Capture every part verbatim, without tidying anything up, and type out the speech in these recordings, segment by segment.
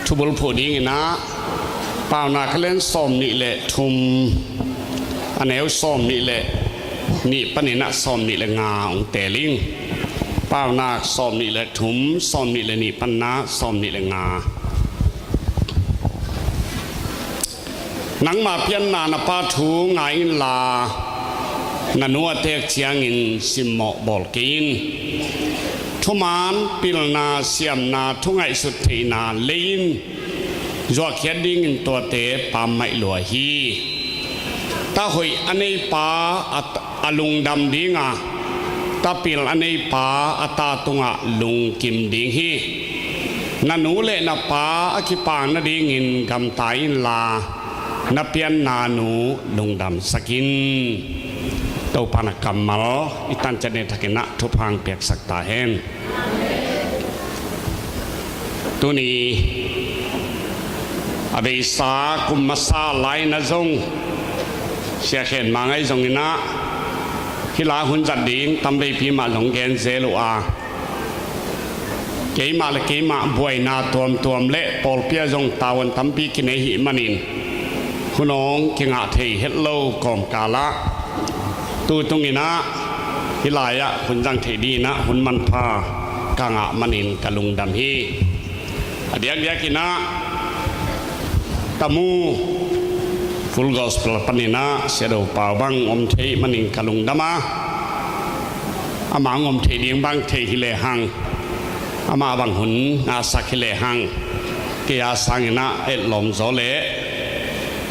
Thubulphuh dinginah Paunak a lian sawm nih le thum, a neu sawm nih le nih paninah sawm nih le nga hong teel ing. Paunak sawm nih le thum, sawm nih le nih paninah sawm nih le nga. Nangma pianna na pa thu ngai inla, na nu a teek ciangin simmawh bawl kei in. Thuman, pilna, siamna, thu ngaihsut theihna lei in zuahkhiat dingin tuate pammaih lua hi. Ta hoih a neipa a, a lungdam dinga, ta pil a neipa a ta tungah lungkim ding hi. Na nu le na pa a kipak nadingin gamta inla, na pianna nu lungdamsak in. Topa na kammal i tanciat ni thakinah thupha piaksak ta hen. Tuni a beisa kum masa lai-inah zong Sia Khen Mang ahi zonginah hih la hun zat ding tamveipi mah zong gen zel uh a, keimah le keimah buaina tuamtuam le pawlpi ah zong tavuan tampi kinei hih manin hun hong kingah thei het lo kawmkalah tu tunginah hih lai-ah hun zang thei dinginah hun manpha ka ngah manin ka lungdam hi. A diakdiakinah Tamu Full Gospel paninah Sia Do Pau bang om thei manin ka lungdam a, amah om thei ding bang thei hi lehang, amah bang hun ngahsak hi lehang, kei a sanginah etlawm zaw le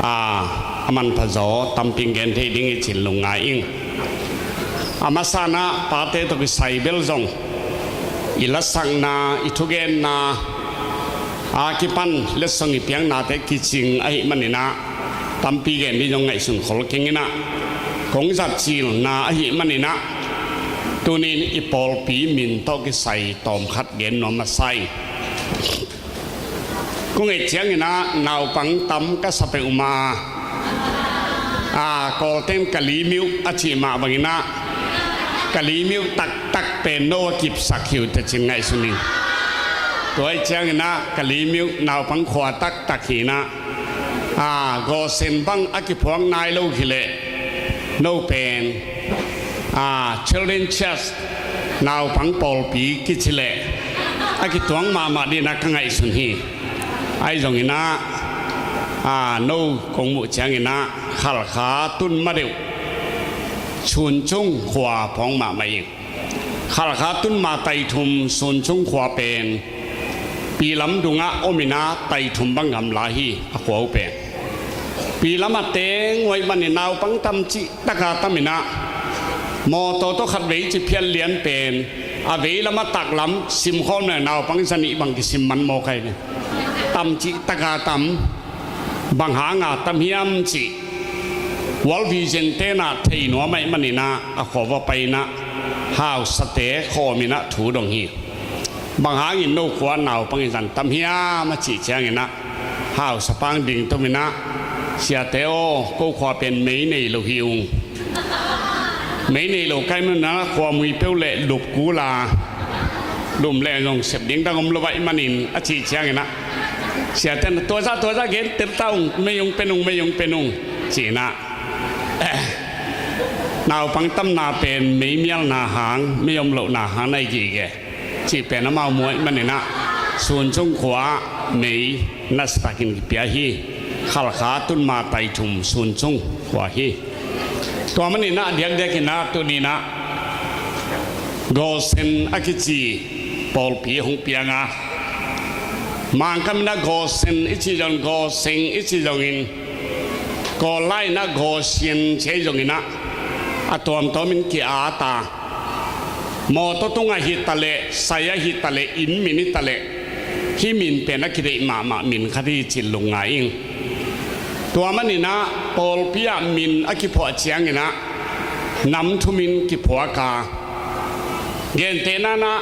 a, a manpha zaw tampi gen thei ding hi cin lungngai ing. A masanah pate tawh kisai bel zong i lasakna, i thugenna a kipan letsong i piaknate kicing ahih maninah tampi gen ding zong ngaihsun khol kenginah kong zat cilna ahih maninah tunin i pawlpi min tawh kisai tawmkhat gen nuam masa ing. Kong et cianginah naupang tam ka sa peuhmah a, Kawlten Kalimiuh a cih mah banginah Kalimiuh taktak pen no a kipsak hi uh tecin ngaihsun ing. Tua ih cianginah Kalimiuh naupang khua taktak hinah a, Gawsen bang a kiphuak nai lo hileh no pen a, Children Church naupang pawlpi kici leh a kituang mahmah dinah ka ngaihsun hi. Ahi zonginah a, no kong muh cianginah Khalkha tun ma deuh Suncung khua phawng mahmah ing. Khalkha tun ma taithum Suncung khua pen Pilam dungah ominah taithum bang gamla hi a khua uh pen. Pilam a teng uh ahih manin naupang tam cih taka taminah mawtaw tawh khatvei ci phiat lian pen a veilam a taklam simkhawm le naupang zanih bang kisim man mawk ahi ve. Tam cih taka tam, bang hanga tam hiam cih World Vision tenah thei nuam ahih maninah a khua va painah hausate khawminah thu dong hi. Bang hangin no khua naupang i zan tam hiam a cih cianginah hausa pang ding tominah, siate aw, ko khua pen mei nei lo hi ung. Mei nei lo kai munah khua mui peuh le lup kula lum le zong sep ding dang om lo ahih manin a cih cianginah siate na tuaza tuaza gen tel ta ung, mei ung pen ung, mei ung pen ung cinah naupang tamna pen mei mialna hang, mei om lohna hang na hi gige cih pen amau muh ahih maninah Suncung khua-ah mei nasatakin kipia hi. Khalkha tun ma taithum Suncung khua hi. Tua maninah diakdiakinah tuninah Gawsen a kici pawlpi hong pianga, Mangkam inah Gawsen i cih zong, Gawseng i cih zongin Kawl lai inah Gawsian ci ahi zonginah a tuamtuamin ki-at a, mawtaw tungah hi taleh, sai ah hi taleh, inn min hi taleh hih min pen a kideih mahmah min khat hi cin lungngai ing. Tua maninah pawlpi ah min a kiphuah cianginah nam thumin kiphuak a, gentehna inah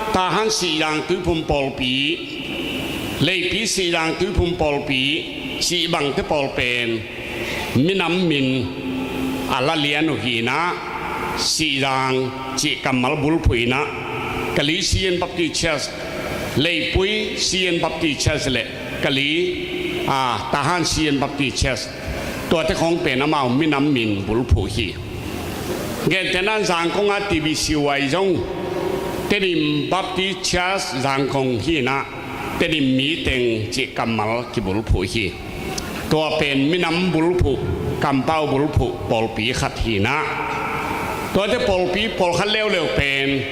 Tahan Sihzang Tuiphum pawlpi, Leipi Sihzang Tuiphum pawlpi cih bangte pawl pen minam min a la lian uh hinah, Sihzang cih kammal bulphuh inah Kali Sian Baptist Church, Leipui Sian Baptist Church le Kali, a, Tahan Sian Baptist Church, tuate khawng pen amau minam min bulphuh hi. Gentehna Zangkong a T B C Y zong Tedim Baptist Church Zangkong hi-in ah Tedim mi teng cih kammal kibulphuh hi. Tua pen minam bulphuh, kampau bulphuh pawlpi khat hi-in ah, tuate pawlpi pawlkhat leuleu pen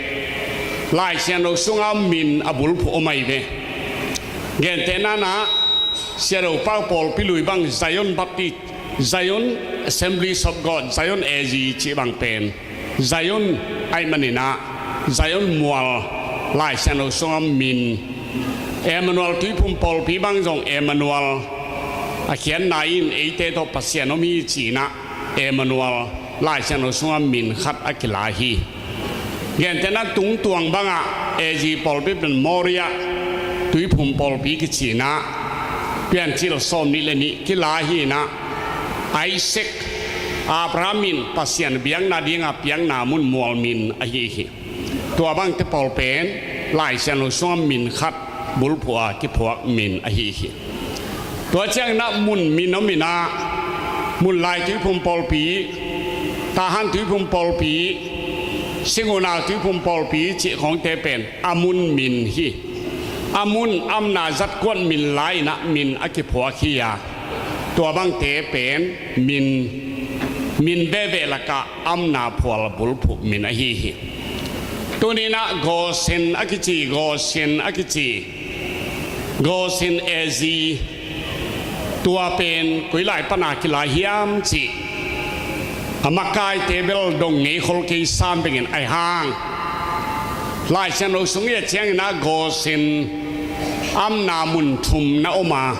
Lai Siangtho sungah min a bulphuh om ahi ve. Gentehna-in ah Siangtho Pau pawlpi lui bang Zion Baptist, Zion Assemblies of God, Zion A G cih bang pen Zion ahih manin ah Zion mual Lai Siangtho sungah min. Emmanuel Tuiphum pawlpi bang zong Emmanuel, a khiatna in eite tawh Pasian om hi ci-in ah Emmanuel Lai Siangtho sungah min khat a kila hi. Gentehna Tungtuang bangah A G pawlpi pen Moriah Tuiphum pawlpi kici-in ah Piancil sawmnih le nih kila hi-in ah Isaac, Abraham in Pasian biakna dinga piakna mun mual min ahi hi. Tua bangte pawl pen Lai Siangtho sungah min khat bulphuh a kiphuak min ahi hi. Tua ciangin ah mun min om in ah, Munlai Tuiphum pawlpi, Tahan Tuiphum pawlpi, Singunau Tuiphum pawlpi cih khawngte pen a mun min hi. A mun amna zatkuat min la-in ah min a kiphuak hi a, tua bangte pen min, min veve lakah amna phual bulphuh min ahi hi. Tuni-in ah Goshen a kici, Goshen a kici, Goshen A Z, tua pen koi lai pana kila hiam cih a makaite bel dong ngei khol kei sam bengin ahi hang. Lai Siangtho sung i et ciangin ah Goshen amna mun thum na om a,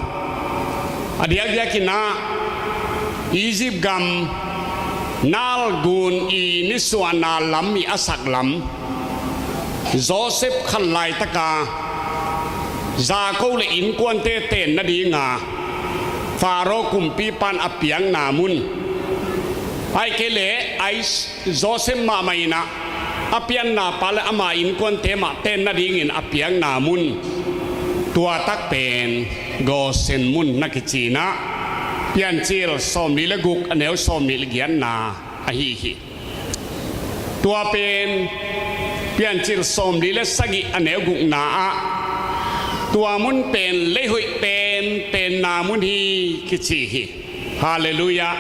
a diakdiakin ah Egypt gam Nile gun i nisuahna lam, i a sak lam, Joseph khan laitaka Jacob le innkuante tenna dinga Pharaoh kumpipa in a piakna mun, ahih kei leh Joseph mahmah in ah a pianna pa le ama innkuante mah tenna dingin a piakna mun, tua tak pen Goshen mun na kici-in ah Piancil sawmli le guk, a neu sawmli le giatna ahi hi. Tua pen Piancil sawmli le sagih, a neu gukna ah tua mun pen lei hoih penpenna mun hi kici hi. Halleluiah.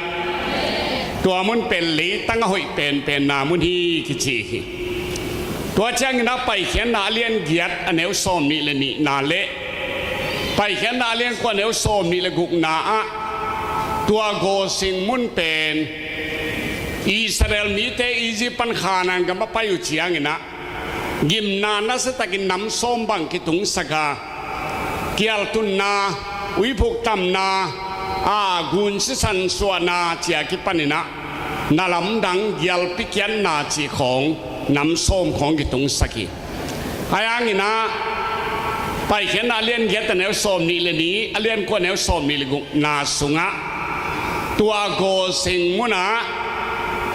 Tua mun pen leitang a hoih penpenna mun hi kici hi. Tua ciangin ah Paikhiatna a lian giat, a neu sawmnih le nihna le Paikhiatna a lian kua, a neu sawmnih le gukna ah tua Goshen mun pen Israel mite Egypt pan Khanaan gam a pai uh ciangin ah gimna nasiatakin nam sawm bang kitungsak a, kialtunna, uiphuk tamna, a, gun sisan suahna ci-a kipanin ah na lamdang gialpi kiatna cih khawng, nam sawm khawng kitungsak hi. Ahi hangin ah Paikhiatna a lian giat, a neu sawmnih le nih, a lian kua, a neu sawmnih le gukna sungah tua Goshen munah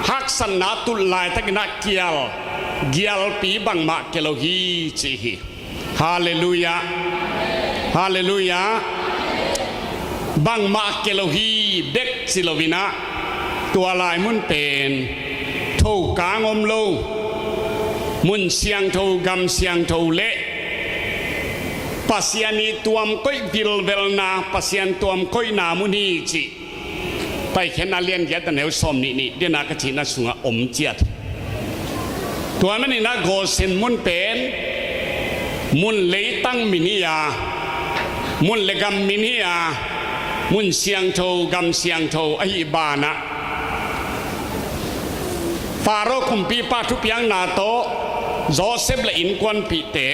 haksatna tut laitakin ah kial, gialpi bangmah kia lo hi ci hi. Halleluiah. Halleluiah. Bangmah kia lo hi bek ci loin ah tua lai mun pen thokang om lo, mun siangtho, gam siangtho le Pasian i tuam koih vilvelna, Pasian tuam koihna mun hi cih Paikhiatna lian giat, a neu sawmnih nih, dena ka cihna sungah om ciat. Tua manin ah Goshen mun pen mun leitang min hi a, mun le gam min hi a, mun siangtho, gam siangtho ahih banah Pharaoh kumpipa thupiakna tawh Joseph le innkuanpihte,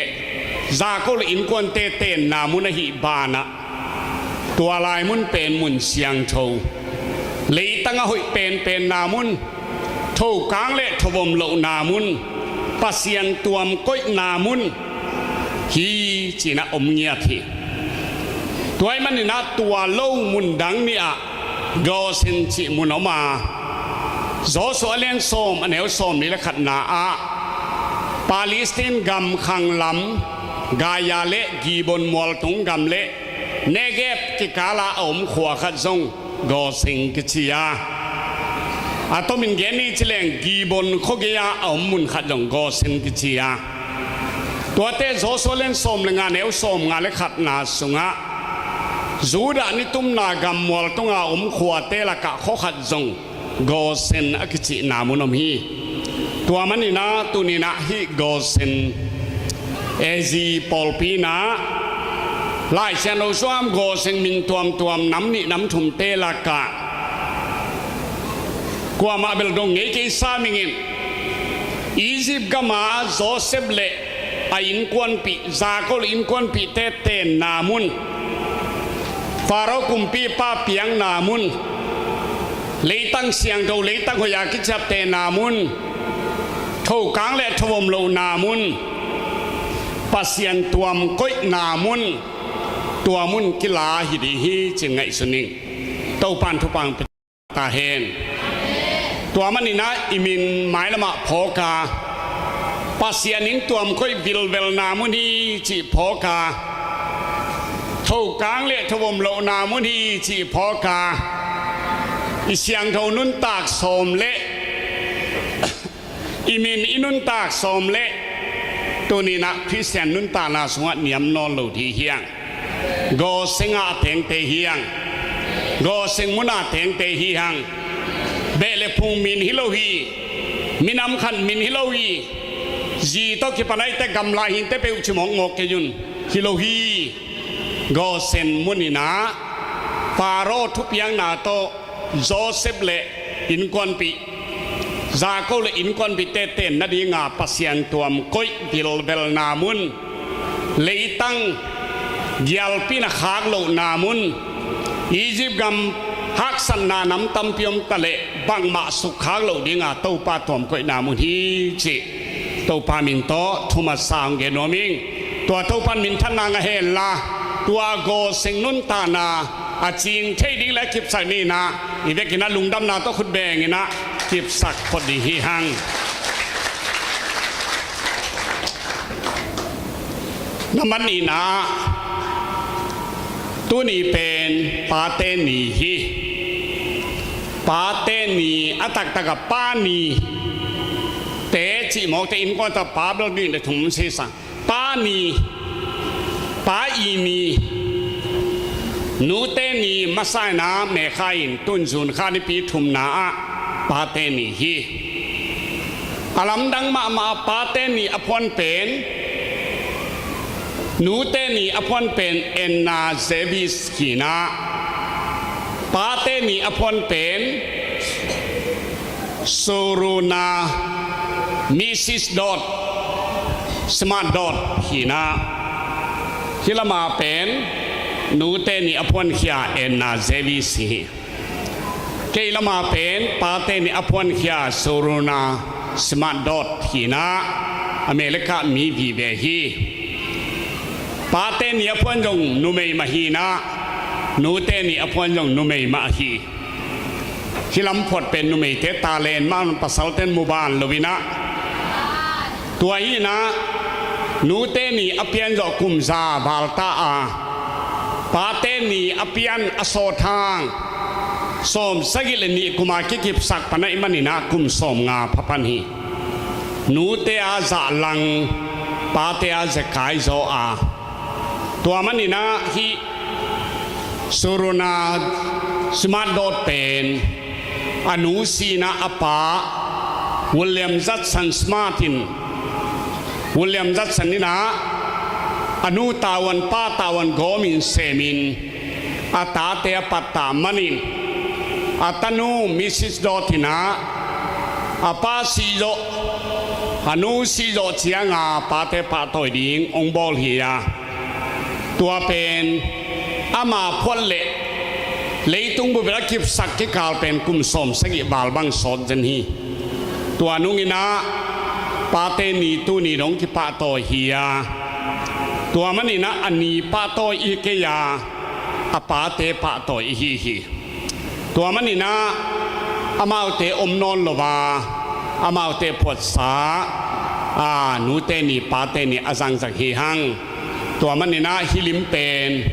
Jacob le innkuante tenna mun ahih banah tua lai mun pen mun siangtho, leitang a hoih penpenna mun, thokang le thovom lohna mun, Pasian tuam koihna mun hi ci-in ah om ngiat hi. Tua ahih manin ah tua lo mun dang nih ah Goshen cih mun om a, Joshua a lian sawm, a neu sawmnih le khatna ah Palestine gam khang lam, Gaza le Gibeon mualtung gam le Negeb kikala a om khua khat zong Goshen kici a, a tomin gen ni ci leng Gibeon khuagei-a a om mun khat zong Goshen kici a, tuate Joshua lian sawm le nga neu sawm nga le khatna sungah Judah nitumna gammual tunga om khuate lakah khua khat zong Goshen a kicihna mun om hi. Tua maninah tuninah hih Goshen A Z pawlpi inah Lai Siangtho suam Goshen min tuamtuam nam nih nam thumte lakah kuamah bel dong ngei kei sa mingin Egypt gama Joseph le a innkuanpih, Jakob le innkuanpihte tenna mun, Pharaoh kumpipa piakna mun, leitang siangtho, leitang hoih a kiciaptehna mun, thokang le thovom lohna mun, Pasian tuam koihna mun, tua mun kila hi ding hi ci ngaihsun ning. Topan thupang ta hen. Tua maninah i min mailamah phawka Pasian in tuamkoih vilvelna mun hi cih phawka, thokang le thovom lohna mun hi cih phawka, i siangtho nuntak sawm le i min i nuntak sawm le tuninah Khristian nuntakna sungah niam nawn lo ding hi hang. Goshen ah tengte hi hang. Goshen mun ah tengte hi hang. Beh le phung min hi lo hi. Minam khat min hi lo hi. Zi tawh kipan ahite gamla hinte peuh ci mawkmawk kei un. Hi lo hi. Goshen mun inah Pharaoh thupiakna tawh Joseph le innkuanpih, Jakob le innkuanpihte ten nadinga Pasian tuam koih vilvelna mun, leitang gialpina khak lohna mun, Egypt gam haksatna nam tampi om ta leh bangmah sukkhak loh dinga Topa tuam koihna mun hi cih Topa min tawh thumasa hong gen nuam ing. Tua Topan minthanna ngah henla, tua Goshen nuntakna a cing thei ding le kipsak ninah i vekinah lungdamna tawh khut benginah kipsak phot ding hi hang. Nambat ninah tuni pen pate ni hi. Pate ni a taktaka pa ni te cih mawkte innkuan ta pa bel nih le thum sisang. Pa ni, pa i ni, nute ni masa inah mekha in tun zunkha nipi thumna ah pate ni hi. A lamdang mahmah pate ni a phuan pen, nute ni a phuan pen Anna Jarvis hinah, pate ni a phuan pen Soruna Missus Dodd, Smart Dodd hinah, hih lama pen nute ni a phuankhia Anna Jarvis hi. Kei lama pen pate ni a phuankhia Soruna Smart Dodd hinah, America mi vive hi. Pate ni a phuan zong numei mah hinah, nute ni a phuan zong numei mah hi. Hih lam phuat pen numeite talent mah, pasalten muban lo inah. Tua hinah nute ni a pian zawh kum za valta a, pate ni a pian a sawt hang sawm sagih le nih kuma kikipsak pan ahih maninah kum sawm nga pha pan hi. Nute a zahlang, pate a zekai zaw a. Tua maninah hih Soruna Smart Dodd pen a nu sinah a pa William Judson Smart in, William Judson inah a nu tavuan pa tavuan gawmin semin a tate a pattah manin a tanu Missus Dodd inah a pa sih zawh, a nu sih zawh cianga pate pahtawi ding hong bawl hi a. Tua pen ama phuat le leitung bup a kipsak kikal pen kum sawm sagih val bang sawt zen hi. Tua nunginah pate ni tuni dong kipahtawi hi a. Tua maninah a ni pahtawi i hi kei a, a pate pahtawi i hi hi. Tua maninah amaute om nawn lo a, amaute phuatsa a, nute ni pate ni a zangzang hi hang. Tua maninah hih lim pen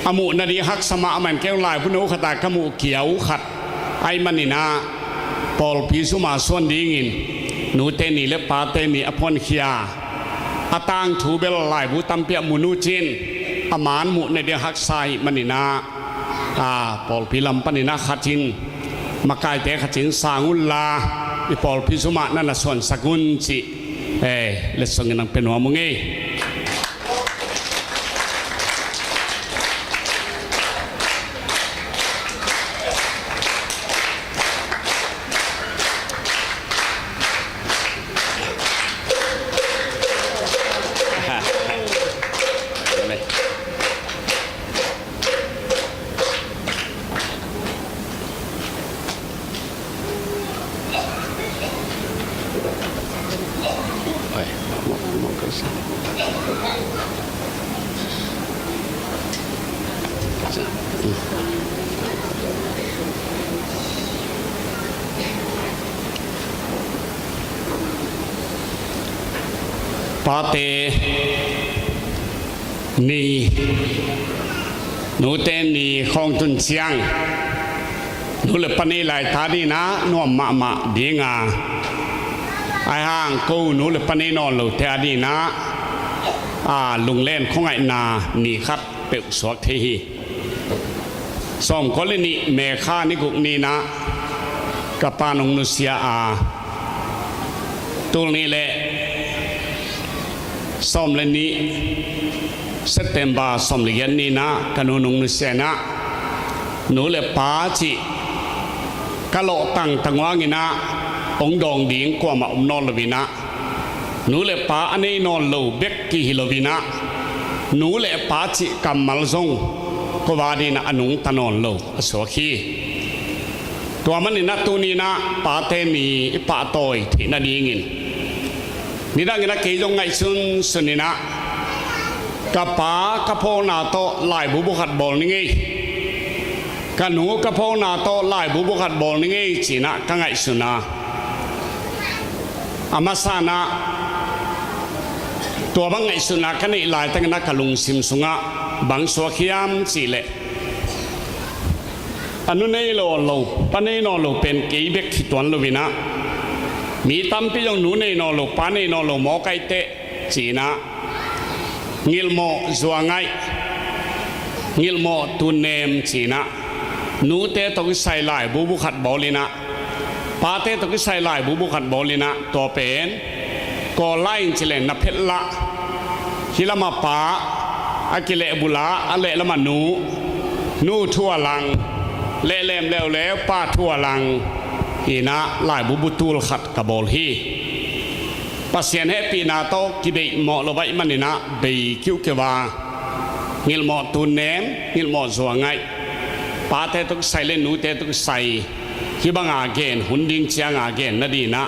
A muh nading haksa mahmah in kei laibu no khat a ka muh kiau khat ahih manin ah, pawlpi sum a suan dingin nute ni le pate ni a phuankhia a tangthu bel laibu tampi ah mu nucin, a man muh nading haksa ahih manin ah, a pawlpi lam panin ah khat in makaite khat in sang unla, i pawlpi sum ah na na suansak un cih, eh, letsong in hong pia nuam ung ei. Pate ni, nute ni khawng tun ciang, nu le pa nei lai ta dingin ah nuam mahmah ding a, ahih hang ko nu le pa nei nawn lote a dingin ah, a, lunglen khuangaihna ni khat peuh suak thei hi. Sawmkua le nih May kha ni guk ni-in ah ka pa nong nusia a, tul nih le sawm le nih September sawm le giat ni-in ah ka nu nong nusia in ah, nu le pa cih ka lawh tangtang uh hangin ah hong dawng ding kuamah om nawn lo-in ah, nu le pa a nei nawn lo bek kihi lo-in ah, nu le pa cih kammal zong ko a dingin ah a nungta nawn lo a suak hi. Tua manin ah tuni-in ah pate ni i pahtawi theih nadingin, nidangin ah kei zong ngaihsunsun in ah, ka pa ka phawkna tawh laibu bu khat bawl ning ei, ka nu ka phawkna tawh laibu bu khat bawl ning ei ci-in ah ka ngaihsun a, a masa-in ah tua bang ngaihsutna ka neih laitakin ah ka lungsim sungah bang suak hiam cih leh, a nu nei nawn lo, pa nei nawn lo pen kei bek hi tuan lo-in ah, mi tampi zong nu nei nawn lo, pa nei nawn lo mawk ahih teh ci-in ah, ngilhmawh zuangaih, ngilhmawh tunnem ci-in ah, nute tawh kisai laibu bu khat bawl in ah, pate tawh kisai laibu bu khat bawl in ah, tua pen Kawl lai-in ci leng na phet lah, hih lamah pa, a kilehbulh a, a lehlamah nu, nu thu a lang, lehlem leuleu pa thu a lang in ah laibu bu tul khat ka bawl hi. Pasian hehpihna tawh kibeihmawh lo ahih manin ah bei kiukiu a, ngilhmawh tunnem, ngilhmawh zuangaih, pate tawh kisai le nute tawh kisai, hih banga gen hun ding cianga gen nadingin ah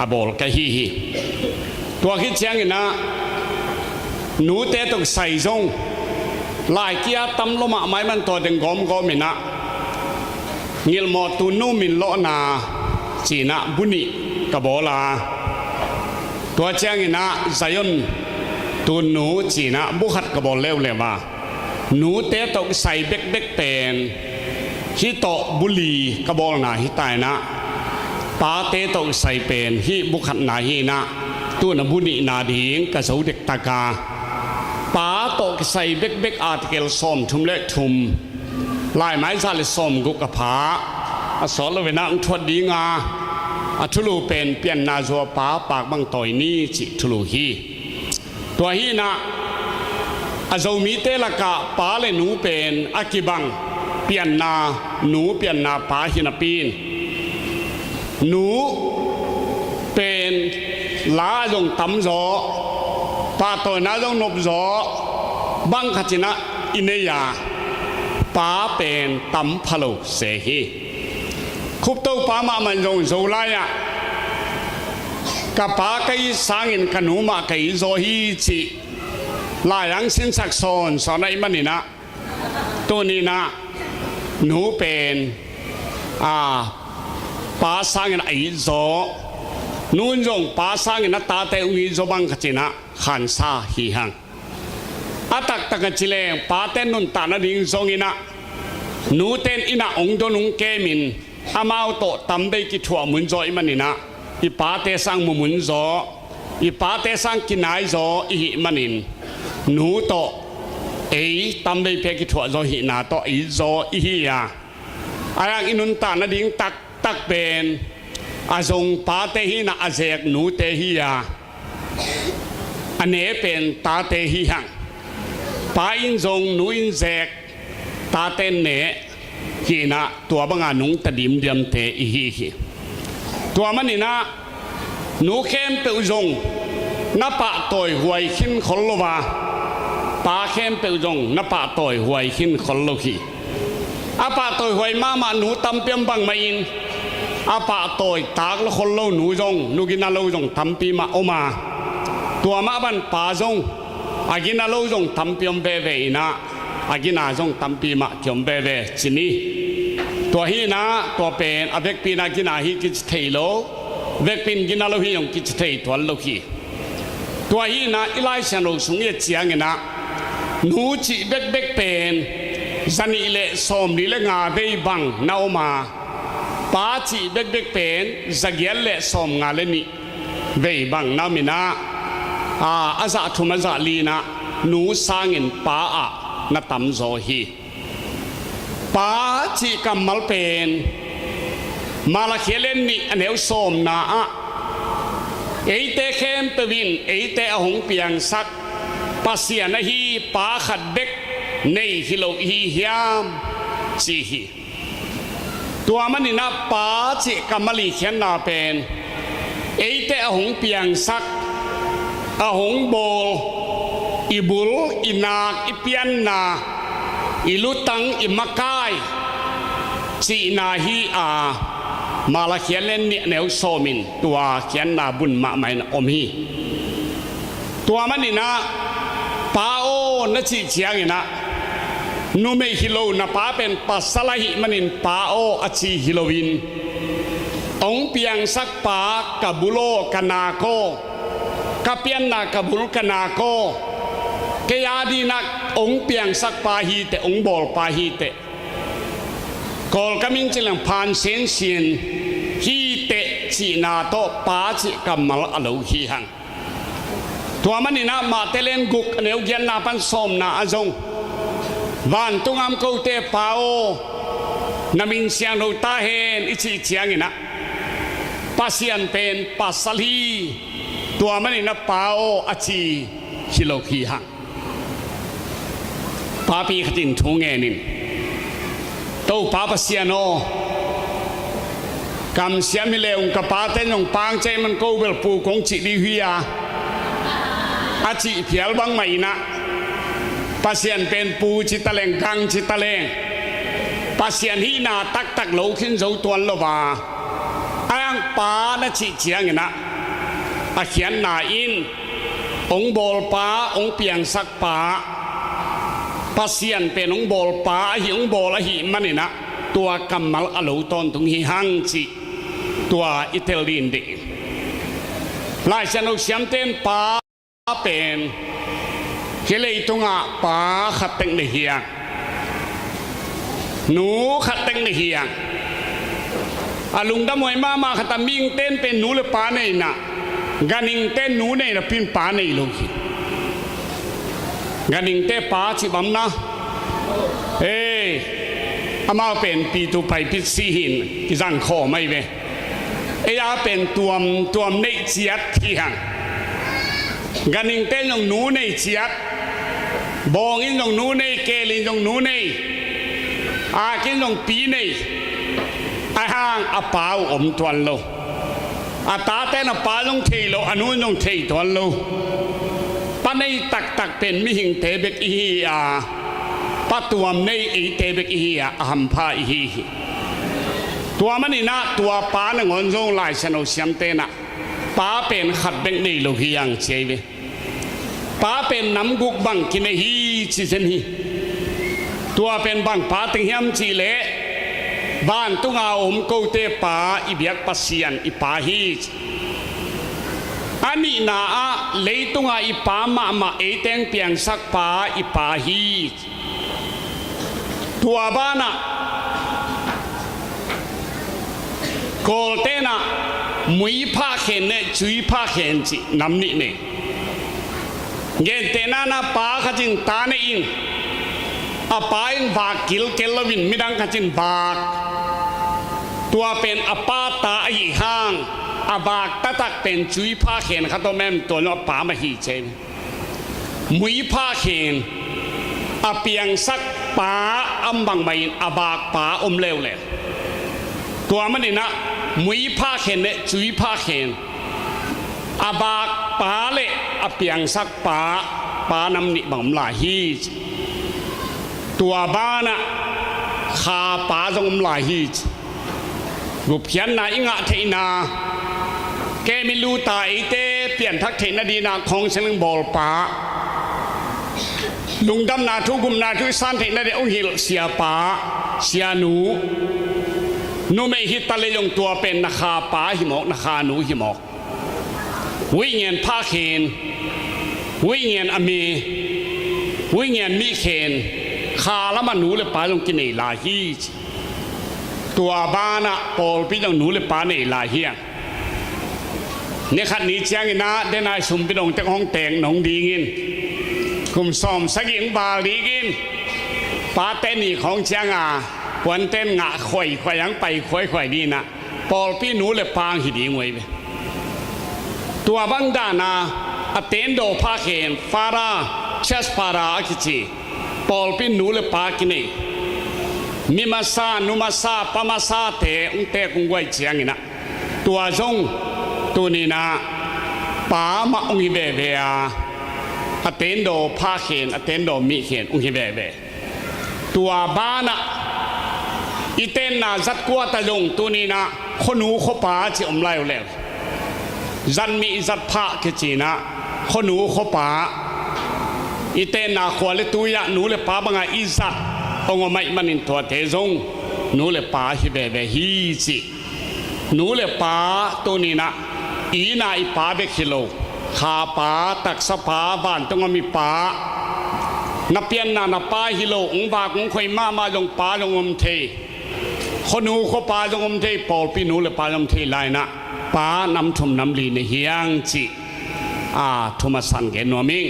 a bawl ka hi hi. Tua khit ciangin ah nute tawh kisai zong laikia tam lo mahmah ahih man tua teng gawmgawm in ah, ngilhmawh tunnu min lawhna ci-in ah bu nih ka bawl a, tua ciangin ah Zion tunnu ci-in ah bu khat ka bawl leuleu a, nute tawh kisai bekbek pen hih tawh bu li ka bawlna hi ta in ah, pate tawh kisai pen hih bu khatna hi in ah, tu-in ah bu nihna ding ka zo dektak a, pa tawh kisai bekbek article sawmthum le thum, laimai za le sawmguk a pha, a sawt lo-in ah hong thuat ding a, a thulu pen Pianna Zuau Pa Pak Bang Tawi Ni cih thulu hi. Tua hi in ah, a Zomite lakah pa le nu pen a kibang, pianna nu pianna pa hi napi-in, nu pen la zong tam zaw, pahtawina zong nop zaw, bang khat in ah i nei a, pa pen tam pha lo se hi. Khup Topa mahmah in zong Zolai ah, ka pa ka it sangin ka nu mah ka it zaw hi cih lai-ang sinsak sawnsawn ahih manin ah, tuni-in ah nu pen, a, pa sangin a it zaw, nu in zong pa sangin a tate hong it zaw bang khat in ah khansa hi hang. a taktak a ci leng pate nuntak nading zong in ah, nute in ah hong don hong kem in, amau tawh tamvei kithuah mun zaw ahih manin ah, i pate sang mumun zaw, i pate sang kinai zaw i hih manin, nu tawh ei tamvei pia kithuah zaw hihna tawh a it zaw i hi a. Ahi hang i nuntak nading taktak pen a zong pate hi in ah, a zek nute hi a, a ne pen tate hi hang. Pa in zong, nu in zek, tate in ne hi in ah, tua banga nungta dimdiamte i hi hi. Tua manin ah, nu khempeuh zong na pahtawi huai khin khol lo a, pa khempeuh zong na pahtawi huai khin khol lo hi. A pahtawi huai mahmah nu tampi om bangmah in, a pahtawi tak lo khol lo nu zong, nu gina lo zong tampi mah om a, tua mah bang pa zong, a gina lo zong tampi om veve in ah, a gina zong tampi mah kiom veve ci ni. Tua hi in ah, tua pen a vekpi in ah gina hi kici thei lo, vekpi in gina lo hi zong kici thei tuan lo hi. Tua hi in ah, i Lai Siangtho sung i et ciangin ah, nu cih bekbek pen zanih le sawmli le nga vei bang na om a, pa cih bekbek pen zagiat le sawmnga le nih vei bang na om in ah, a, a zah thum a zah li in ah, nu sangin pa ah na tamzaw hi. Pa cih kammal pen Malakhi a lian nih a neu sawmna ah, eite khempeuh in eite a hong piangsak Pasian ahi pa khat bek nei hi lo i hi hiam, ci hi. Tua manin ah pa cih kammal i khiatna pen eite a hong piangsak, a hong bawl, i bul, i nak, i pianna, i lutang, i makai cihna hi a, Malakhi a lian nih a neu sawm in tua khiatna bun mahmah in om hi. Tua manin ah, pa aw na cih ciangin ah, numei hi lo na pa pen pasal ahih manin pa aw a ci hi loin, hong piangsak pa ka bul aw, ka nak aw, ka pianna ka bul ka nak aw, kei a dingin ah hong piangsak pa hi teh, hong bawl pa hi teh, Kawlgam in ci leng phan sinsin hi teh cihna tawh pa cih kammal a lo hi hang. Tua manin ah Mate lian guk a neu giatna pan sawmna ah zong, vantung a om kote pa aw, na min siangtho ta hen i cih ciangin ah, Pasian pen pasal hi, tua manin ah pa aw a ci hi lo hi hang. Papi khat in thu ngen in, Topa Pasian aw, kamsiam hi leng ka pate in zong pangcei man ko bel pu kong cih dih hi a, a cih phial bangmah in ah, Pasian pen pu ci ta leng, gang ci ta leng, Pasian hihna taktak lo khin zo tuan lo a, a hang pa na cih ciangin ah, a khiatna in, hong bawl pa, hong piangsak pa, Pasian pen hong bawl pa ahi, hong bawl ahih manin ah, tua kammal a lo tawntung hi hang cih, tua i tel ding deih. Lai Siangtho siamte in pa pen hih leitungah pa khat tek nei hi hang. Nu khat tek nei hi hang. A lungdam huai mahmah khat a, mihingte in pen nu le pa nei in ah, ganhingte in nu nei napi in pa nei lo hi. Ganhingte pa ci bang na, ei, amau pen pitu paipit si hi in i zang khawm ahi ve. Ei a pen tuamtuam neih ciat hi hang. Ganhingte in zong nu nei ciat, bawng in zong nu nei, keel in zong nu nei, ak in zong pi nei. A hang a pa uh om tuan lo. A tate in a pa zong thei lo, a nu in zong thei tuan lo. Pa nei taktak pen mihingte bek i hi a, pa tuam nei eite bek i hi a, a hampha i hi hi. Tua manin ah tua pa nangawn zong Lai Siangtho siamte in ah, pa pen khat bek nei lo hi hang ci ahi ve. Pa pen nam guk bang kinei hi ci zen hi. Tua pen bang pa teng hiam cih leh, vantung a om kote pa, i biak Pasian i pa hi ci. Nihna ah leitungah i Pa mahmah, eiteng piangsak Pa i Pa hi. Tua banah Kawlten ah mui phah khen le cui phah khen cih nam nih nei. Gentehna-in ah pa khat in ta nei in, a pa in vak kilkel loin midang khat in vak. Tua pen a pa ta ahi hang, a vak taktak pen cui phah khen khat om em? Tua lo a pa mah hi ci. Mui phah khen, a piangsak pa om bangmah in a vak pa om leuleu. Tua manin ah mui phah khen le cui phah khen, a vak pa le a piangsak pa, pa nam nih bang om lai hi. Tua banah kha pa zong om lai hi. Gupkhiatna i ngah theihna, kei mi luta eite pianthak theihna dingin ah counseling bawlpa, lungdamna thu, gupna thu i san theihna dingin hong hilh siapa, sianu, numei hi ta leh zong tua pen na kha pa hi mawk, na kha nu hi mawk. Uih ngen phah khen, uih ngen a me, uih ngen mih khen, kha lamah nu le pa zong kinei lai hi. Tua banah pawlpi zong nu le pa nei lai hi. Ni khat ni ciangin ah denai sumpidong tek hong tek nong dingin, kum sawm sagih hong val dingin, pate ni khawng cianga puanten ngah khuaikhuai ang pai khuaikhuai dingin ah pawlpi nu le pa hi ding uh ahi ve. Tua bang dana a tendaw phah khen, father, church father a kici, pawlpi nu le pa kinei. Mi masa, nu masa, pa masate hong tek hong guai ciangin ah, tua zong tuni-in ah pa mah hong hi veve a, a tendaw phah khen, a tendaw mih khen hong hi veve. Tua banah i tenna zat kuat a zong tuni-in ah khuanu khuapa ci om lai uh leh, zat mih zat phah kici-in ah khuanu khuapa, i tenna khua le tui-ah nu le pa banga i zat hong om ahih manin tuate zong nu le pa hi veve hi ci. Nu le pa tuni-in ah i na i pa bek hi lo, kha pa, taksa pa, vantung a mi pa, na pianna na pa hi lo, hong vak hong khoi mahmah zong pa zong om thei, khuanu khuapa zong om thei, pawlpi nu le pa zong om thei lai-in ah pa nam thum nam li nei hi hang cih a thum a san gen nuam ing.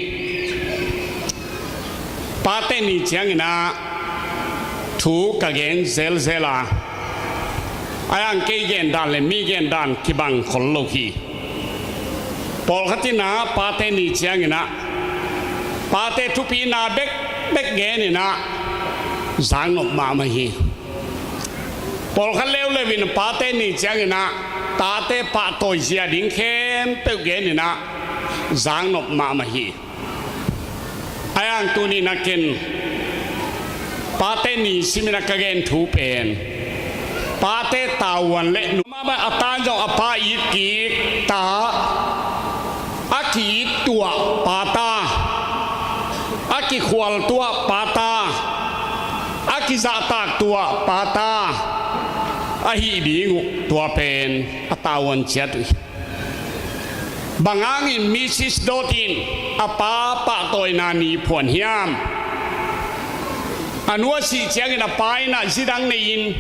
Pate ni ciangin ah thu ka gen zelzel a, a yang kei gen dan le mi gen dan kibang khol lo hi. Pawlkhat in ah pate ni ciangin ah pate thupina bekbek genin ah zaknop mahmah hi. Pawlkhat leuleu in pate ni ciangin ah tate pahtawi zia ding khempeuh genin ah zaknop mahmah hi. A yang tuni-in ah ken pate ni simin ah ka gen thu pen pate tavuan le nu mah a tan zong a pa it kik ta, a ki-it tuah pa ta, a kikhual tuah pa ta, a kizahtak tuah pa ta ahi ding uh, tua pen a tavuan ciat uh hi. Bang hangin Mrs. Dot in a pa pahtawina ni phuan hiam? A nu a sih ciangin a pa in ah zi dang nei-in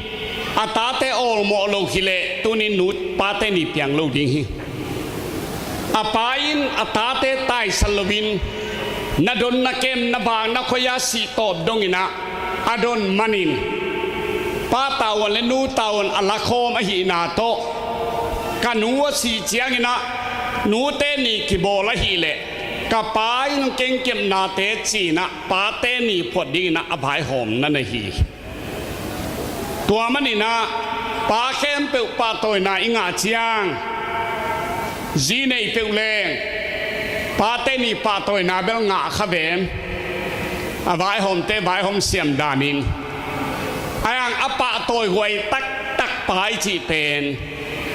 a tate awlmawh lo hi leh tuni-in nu pate ni piang lo ding hi. A pa in a tate taisan loin na don na kem, na vak na khoi a sih tawp dongin ah a don manin pa tavuan le nu tavuan a lakhawm ahihna tawh, ka nu a sih ciangin ah nute ni kibawl ahih leh ka pa in kengkepnate ci-in ah pate ni phuat dingin ah a vaihawmna na hi. Tua manin ah pa khempeuh pahtawina i ngah ciang, zi nei peuh leng pate ni pahtawina bel ngah kha ven. A vaihawmte vaihawm siam danin a yang a pahtawi huai taktak pa i cih pen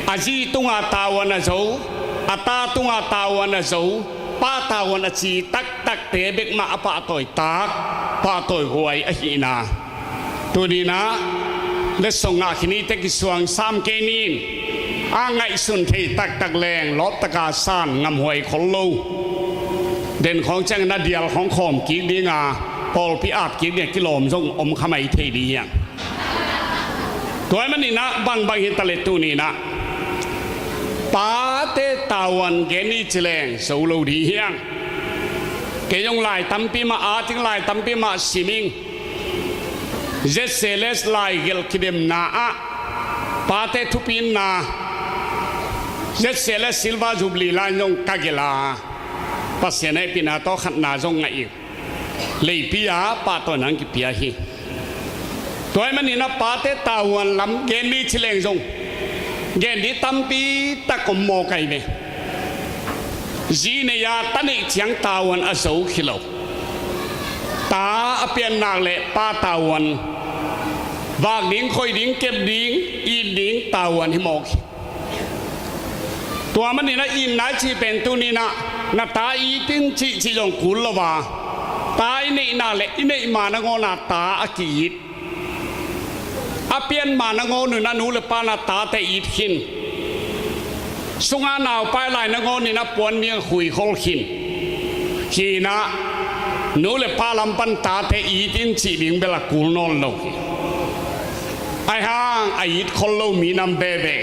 a zi tunga tavuan a zo, a ta tunga tavuan a zo, pa tavuan a ci taktakte bek mah a pahtawi tak, pahtawi huai ahihna. Tuni-in ah letsong ngah khin ni teh kisuang sam kei ni in, a ngaihsun thei taktak leng lawptaka san ngamhuai khol lo. Den khawng ciangin a dial khawng khawm kik dinga pawlpi ap kik dinga kilawm zong om kha mai thei ding hiang. Tua ahih maninah bangbang hi taleh tuninah pate tavuan gen ni ci leng zo lo ding hiang. Kei zong lai tampi mah at ing, lai tampi mah sim ing. Z C L S laigelh kidemna ah pate thupina Z C L S Silver Jubilee lai zong ka gelh a, Pasian hehpihna tawh khatna zong ngah ing. Leipi a pahtawi nang kipia hi. Tua ahih maninah pate tavuan lam gen ni ci leng zong gen ding tampi tak om mawk ahi ve. Zi nei a ta neih ciang tavuan a zo khi lo. Ta a pian nak leh pa tavuan, vak ding, khoih ding, kep ding, it ding tavuan hi mawk hi. Tua maninah itna i cih pen tuninah na ta it in cihcih zong kul lo a, ta i neih nak leh i neih ma nangawna ta a ki-it. A pian ma nangawn un a nu le pa na tate it khin. Sunga naupai lai nangawn in a puan ding a khuikhol khin. Hinah nu le pa lam pan tate it in cih ding bel a kul nawn lo hi. Ahi hang a it khol lo minam veve.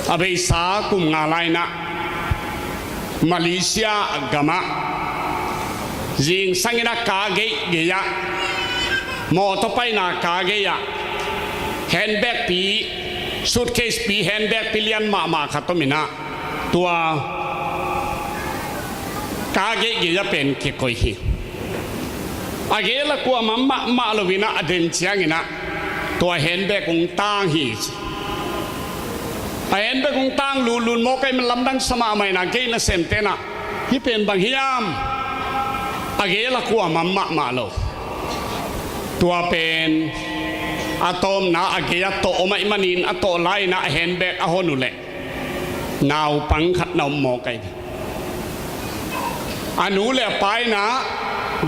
A beisa kum nga lai-inah Malaysia gamah zingsangin a ka geihgeih ah, mawtaw paina ka geih ah, handbag pi, suitcase pi, handbag pi lian mahmah khat om inah, tua ka geihgeih ah pen kikoih hi. A gel a kuamah mahmah lo inah a den cianginah tua handbag hong tang hi ci. A handbag hong tang lutlut mawk ahi man lamdang sa mahmah inah gei nasemte nah, hih pen bang hiam? A gel a kuamah mahmah lo. Tua pen a tawpna a gei a tawh om ahih manin a tawh lai-inah a handbag a hon uh leh naupang khat na om mawk ahi. A nu le a pa inah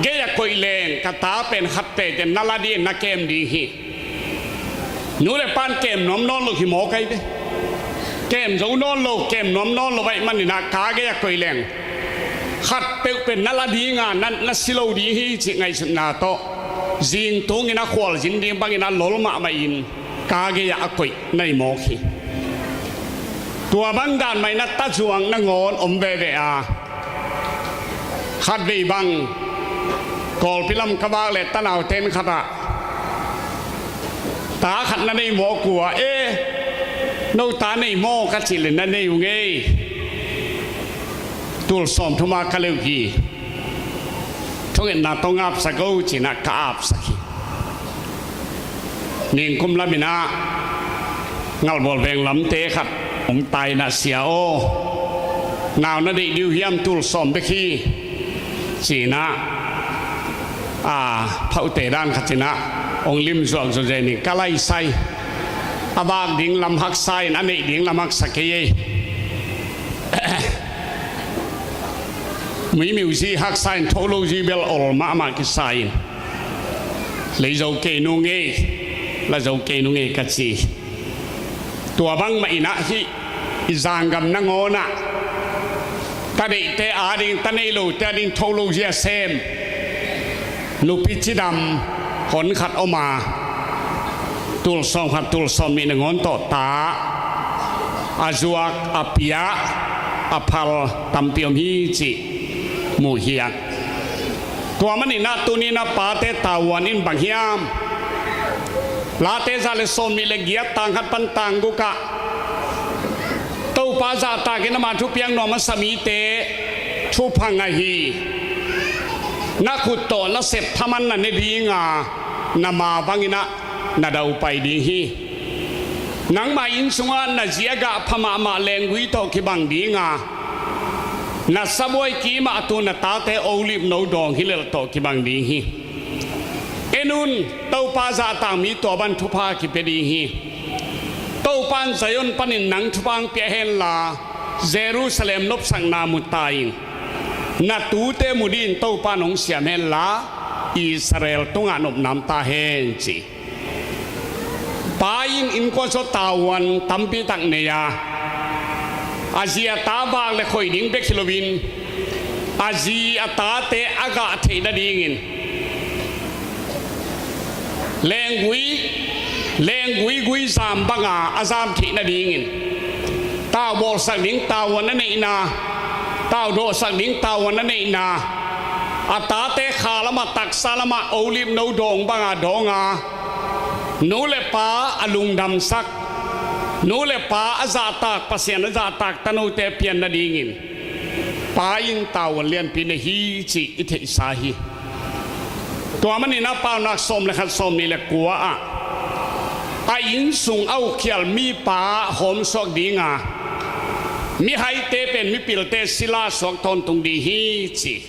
gei a koih leng ka ta pen khat tete na la ding, na kem ding hi. Nu le pan kem nuam nawn lo hi mawk ahi ve. Kem zo nawn lo, kem nuam nawn lo ahih maninah ka gei a koih leng khat peuh pen na la dinga na, na si lo ding hi cih ngaihsutna tawh zingtungin a khualzin ding bangin a lol mahmah in ka gei ah a koih na hi mawk hi. Tua bang dan mah inah tazuang nangawn om veve a, khatvei bang Kawlpi lam ka vak leh tanau ten khatah ta khat na nei mawk uh a, e, no ta nei maw ka cih leh na nei uh ngei. Tul sawm thuma ka leuh hi. Thungetna tawh ngapsak o cinah ka apsak hi. Ningkum laminah Ngalbual veng lamte khat hong tai inah, sia aw, nau na deih ding uh hiam, tul sawm bek hi, cinah a phaute dan khat inah hong lim zuakzuak zen in ka laisai. A vak ding lam haksa in a neih ding lam haksa kei ei. Muimiuzi haksa in tholo zi bel ol mahmah kisa in, lei zo kei nung ei, la zo kei nung ei ka ci. Tua bangmah inah hih i zanggam nangawnah ta deihte ading, ta nei lote ading tholo zi a sem nupi cidam hon khat om a, tul sawm khat tul sawm nih nangawn tawh ta a zuak, a pia, a phal tampi om hi cih mu hiang. Tua maninah tuninah pate tavuan in bang hiam? Late za le sawm nih le giat, tang khat pan tang gukah Topa zahtakin ama thupiak nuam a sa mite thupha ngah hi. Na khut tawh na sep thaman na ne dinga, na ma banginah na daupai ding hi. Nangmah inn sungah na zi a gah pha mahmah lenggui tawh kibang dinga, na sabuai kimah a tu na tate olip no dawng hilelh tawh kibang ding hi. En un, Topa zahtak mi tua ban thupha kipia ding hi. Topa in Zion panin nang thupha hong pia henla, Jerusalem nopsakna mu ta in. Na tute mu dingin Topa in hong siam henla, Israel tungah nopna om ta hen ci. Pa in innkuan sungah tavuan tampi tak nei a, a zi a ta vak le khoih ding bek hi loin a zi a tate a gah theih nadingin lenggui, lenggui gui zam banga a zam theih nadingin taubawlsak ding tavuan a neihna, taudawhsak ding tavuan a neihna, a tate kha lamah taksa lamah olip no dawng banga dawnga nu le pa a lungdamsak, nu le pa a zahtak, Pasian a zahtak tanote pian nadingin Pa in tavuan lianpi nei hi cih i theihsa hi. Tua maninah Paunak sawm le khat, sawm nih le kua ah a inn sung a ukhial mipa hawmsuak dinga mihaite pen mipilte sila suak tawntung ding hi ci.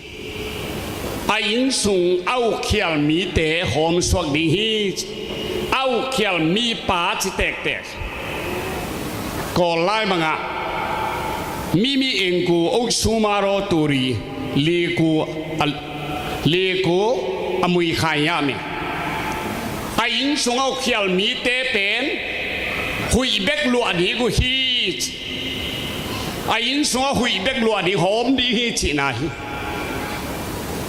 A inn sung a ukhial mite hawmsuak ding hi ci. A ukhial mipa ci tektek. Kawl lai bangah mimi engku oksumaro turi liku a, liku a muikhai ngahmi. A inn sungah ukhial mite pen huih bek luah ding uh hi. A inn sungah huih bek luah ding hawm ding hi cihna hi.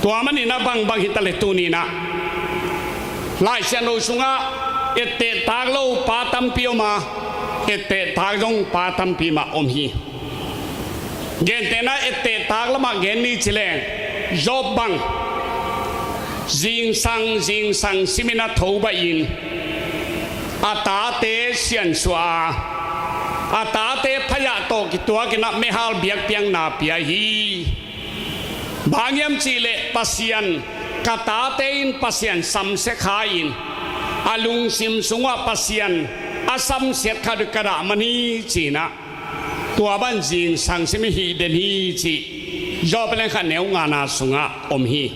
Tua maninah bangbang hita le tuninah Laisiangtho sungah etteh tak lo pa tampi om a, etteh tak zong pa tampi mah om hi. Gentehna etteh tak lamah gen ni cileng Job bang zingsang zingsang simin a tho baih in a tate siansuah a, a tate phayah tawh kituakinah mehal biakpiakna pia hi. Bang hiam cihleh Pasian, ka tate in Pasian samsia kha in a lungsim sungah Pasian a samsiat khat ka dah man hi cinah tua ban zingsang sim i hih den hi cih Job lengkhat neu ngana sungah om hi.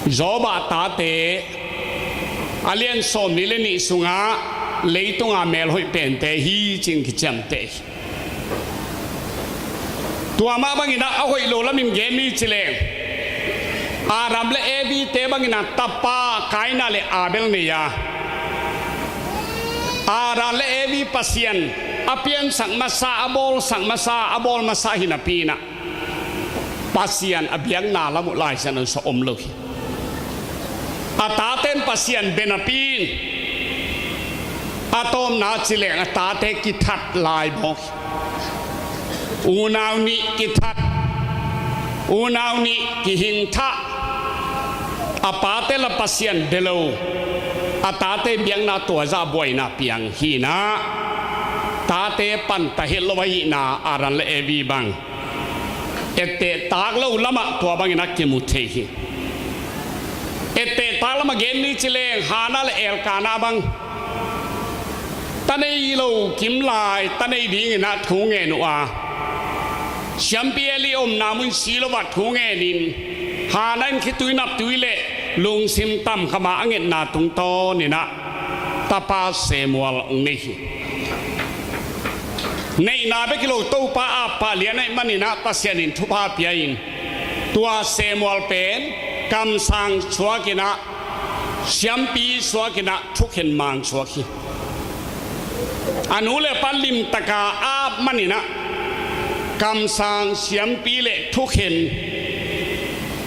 Job a tate a lian sawm nih le nih sungah leitunga melhoih pente hi cin kiciamteh hi. Tua mah banginah a hoih lo lamin gen ni cileng Adam le Evi te banginah tapa Kaina le Abel nei a, Adam le Evi Pasian a piansak masa, a bawlsak masa, a bawl masa hi napi inah Pasian a biakna lam uh Laisiangtho sung om lo hi. A taten Pasian bia napi in a tawpna cileng a tate kithat lai mawk hi. Unau nih kithat, unau nih kihingthah. A pate la Pasian bia lo, a tate biakna tuazah buaina piang hinah tate panta het lo ahihna Adam le Evi bang etteh tak lo lamah tua bangin a kimu thei hi. Etteh tak lamah gen ni cileng Hana le Elkana bang ta nei lo kimlai ta nei dinginah thu ngen uh a, siampi Eli omna mun si lo ah thu ngenin Hana in khitui naptui le lungsim tamkhama a ngetna tungtawninah tapa Samuel ong nei hi. Neihna bek hi lo Topa a pah lian ahih maninah Pasian in thupha pia in tua Samuel pen kamsang suakinah siampi suakinah thukhen mang suak hi. A nu le pa limtaka ap maninah kamsang siampi le thukhen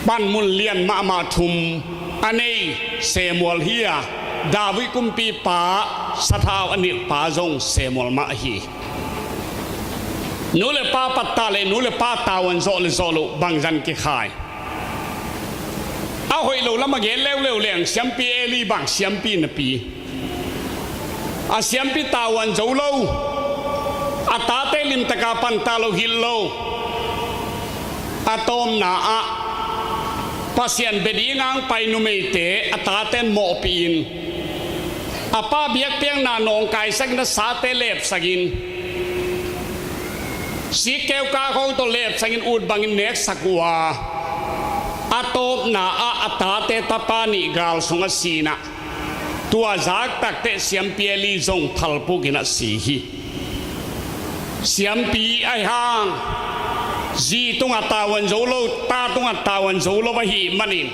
panmun lian mahmah thum a nei Samuel hi a, David kumpipa sathau a nilhpa zong Samuel mah hi. Nu le pa pattah le nu le pa tavuan zawh le zawh loh bangzan kikhai. A hoih lo lamah gen leuleu leng siampi Eli bang siampi napi a siampi tavuan zo lo, a tate limtaka panta lo hilh lo. A tawpna ah Pasian bia dinga ong pai numeite a taten mawhpihin a pa biakpiakna nawngkaisakin a sate lepsakin sikkeu kak hong tawh lepsakin ut bangin neksak uh a, a tawpna ah a tate tapa nih gal sung a sinah tua zak takteh siampi Eli zong thalpukin a si hi. Siampi ahi hang zi tungah tavuan zo lo, ta tungah tavuan zo lo ahih manin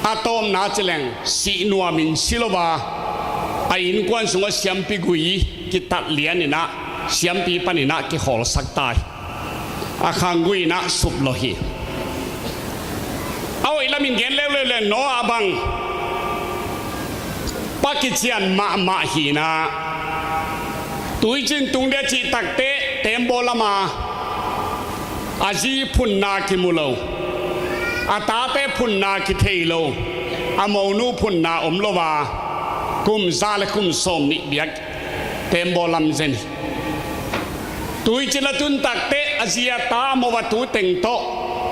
a tawpna cileng sih nuamin si lo a, A innkuan sungah siampi gui kitat lianinah siampi paninah kikhawlsak tai. A khanggui inah suplawh hi. A hoih lamin gen leuleu le Noah bang pa kician mahmah hinah tuicin tung dia cih takteh tembaw lama a zi phunna kimu lo, a tate phunna kithei lo, a monu phunna om lo a kum za le kum sawm nih biak tembaw lam zen hi. Tuicin a tun takteh a zi a ta a mo a tu teng tawh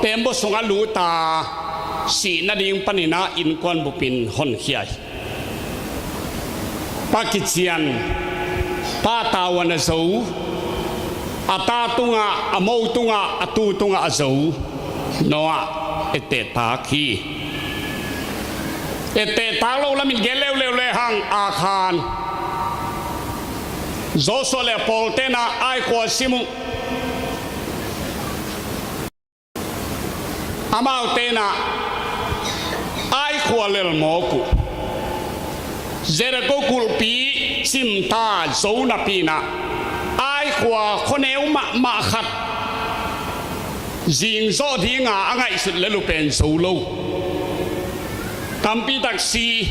tembaw sungah lut a sih nading paninah innkuan bupin honkhia hi. Pa kician, pa tavuan a zo, a ta tungah, a mo tungah, a tu tungah a zo Noah ettehtak hi. Ettehtak lo lamin gen leuleu le hang a khan Joshua le a pawltenah Ai khua sim uh. Amau tenah Ai khua lelmawk uh. Jericho kulhpi cimta zo napi inah Ai khua khuaneu mahmah khat zingzawh dinga a ngaihsut lel uh pen zo lo. Tampitak si,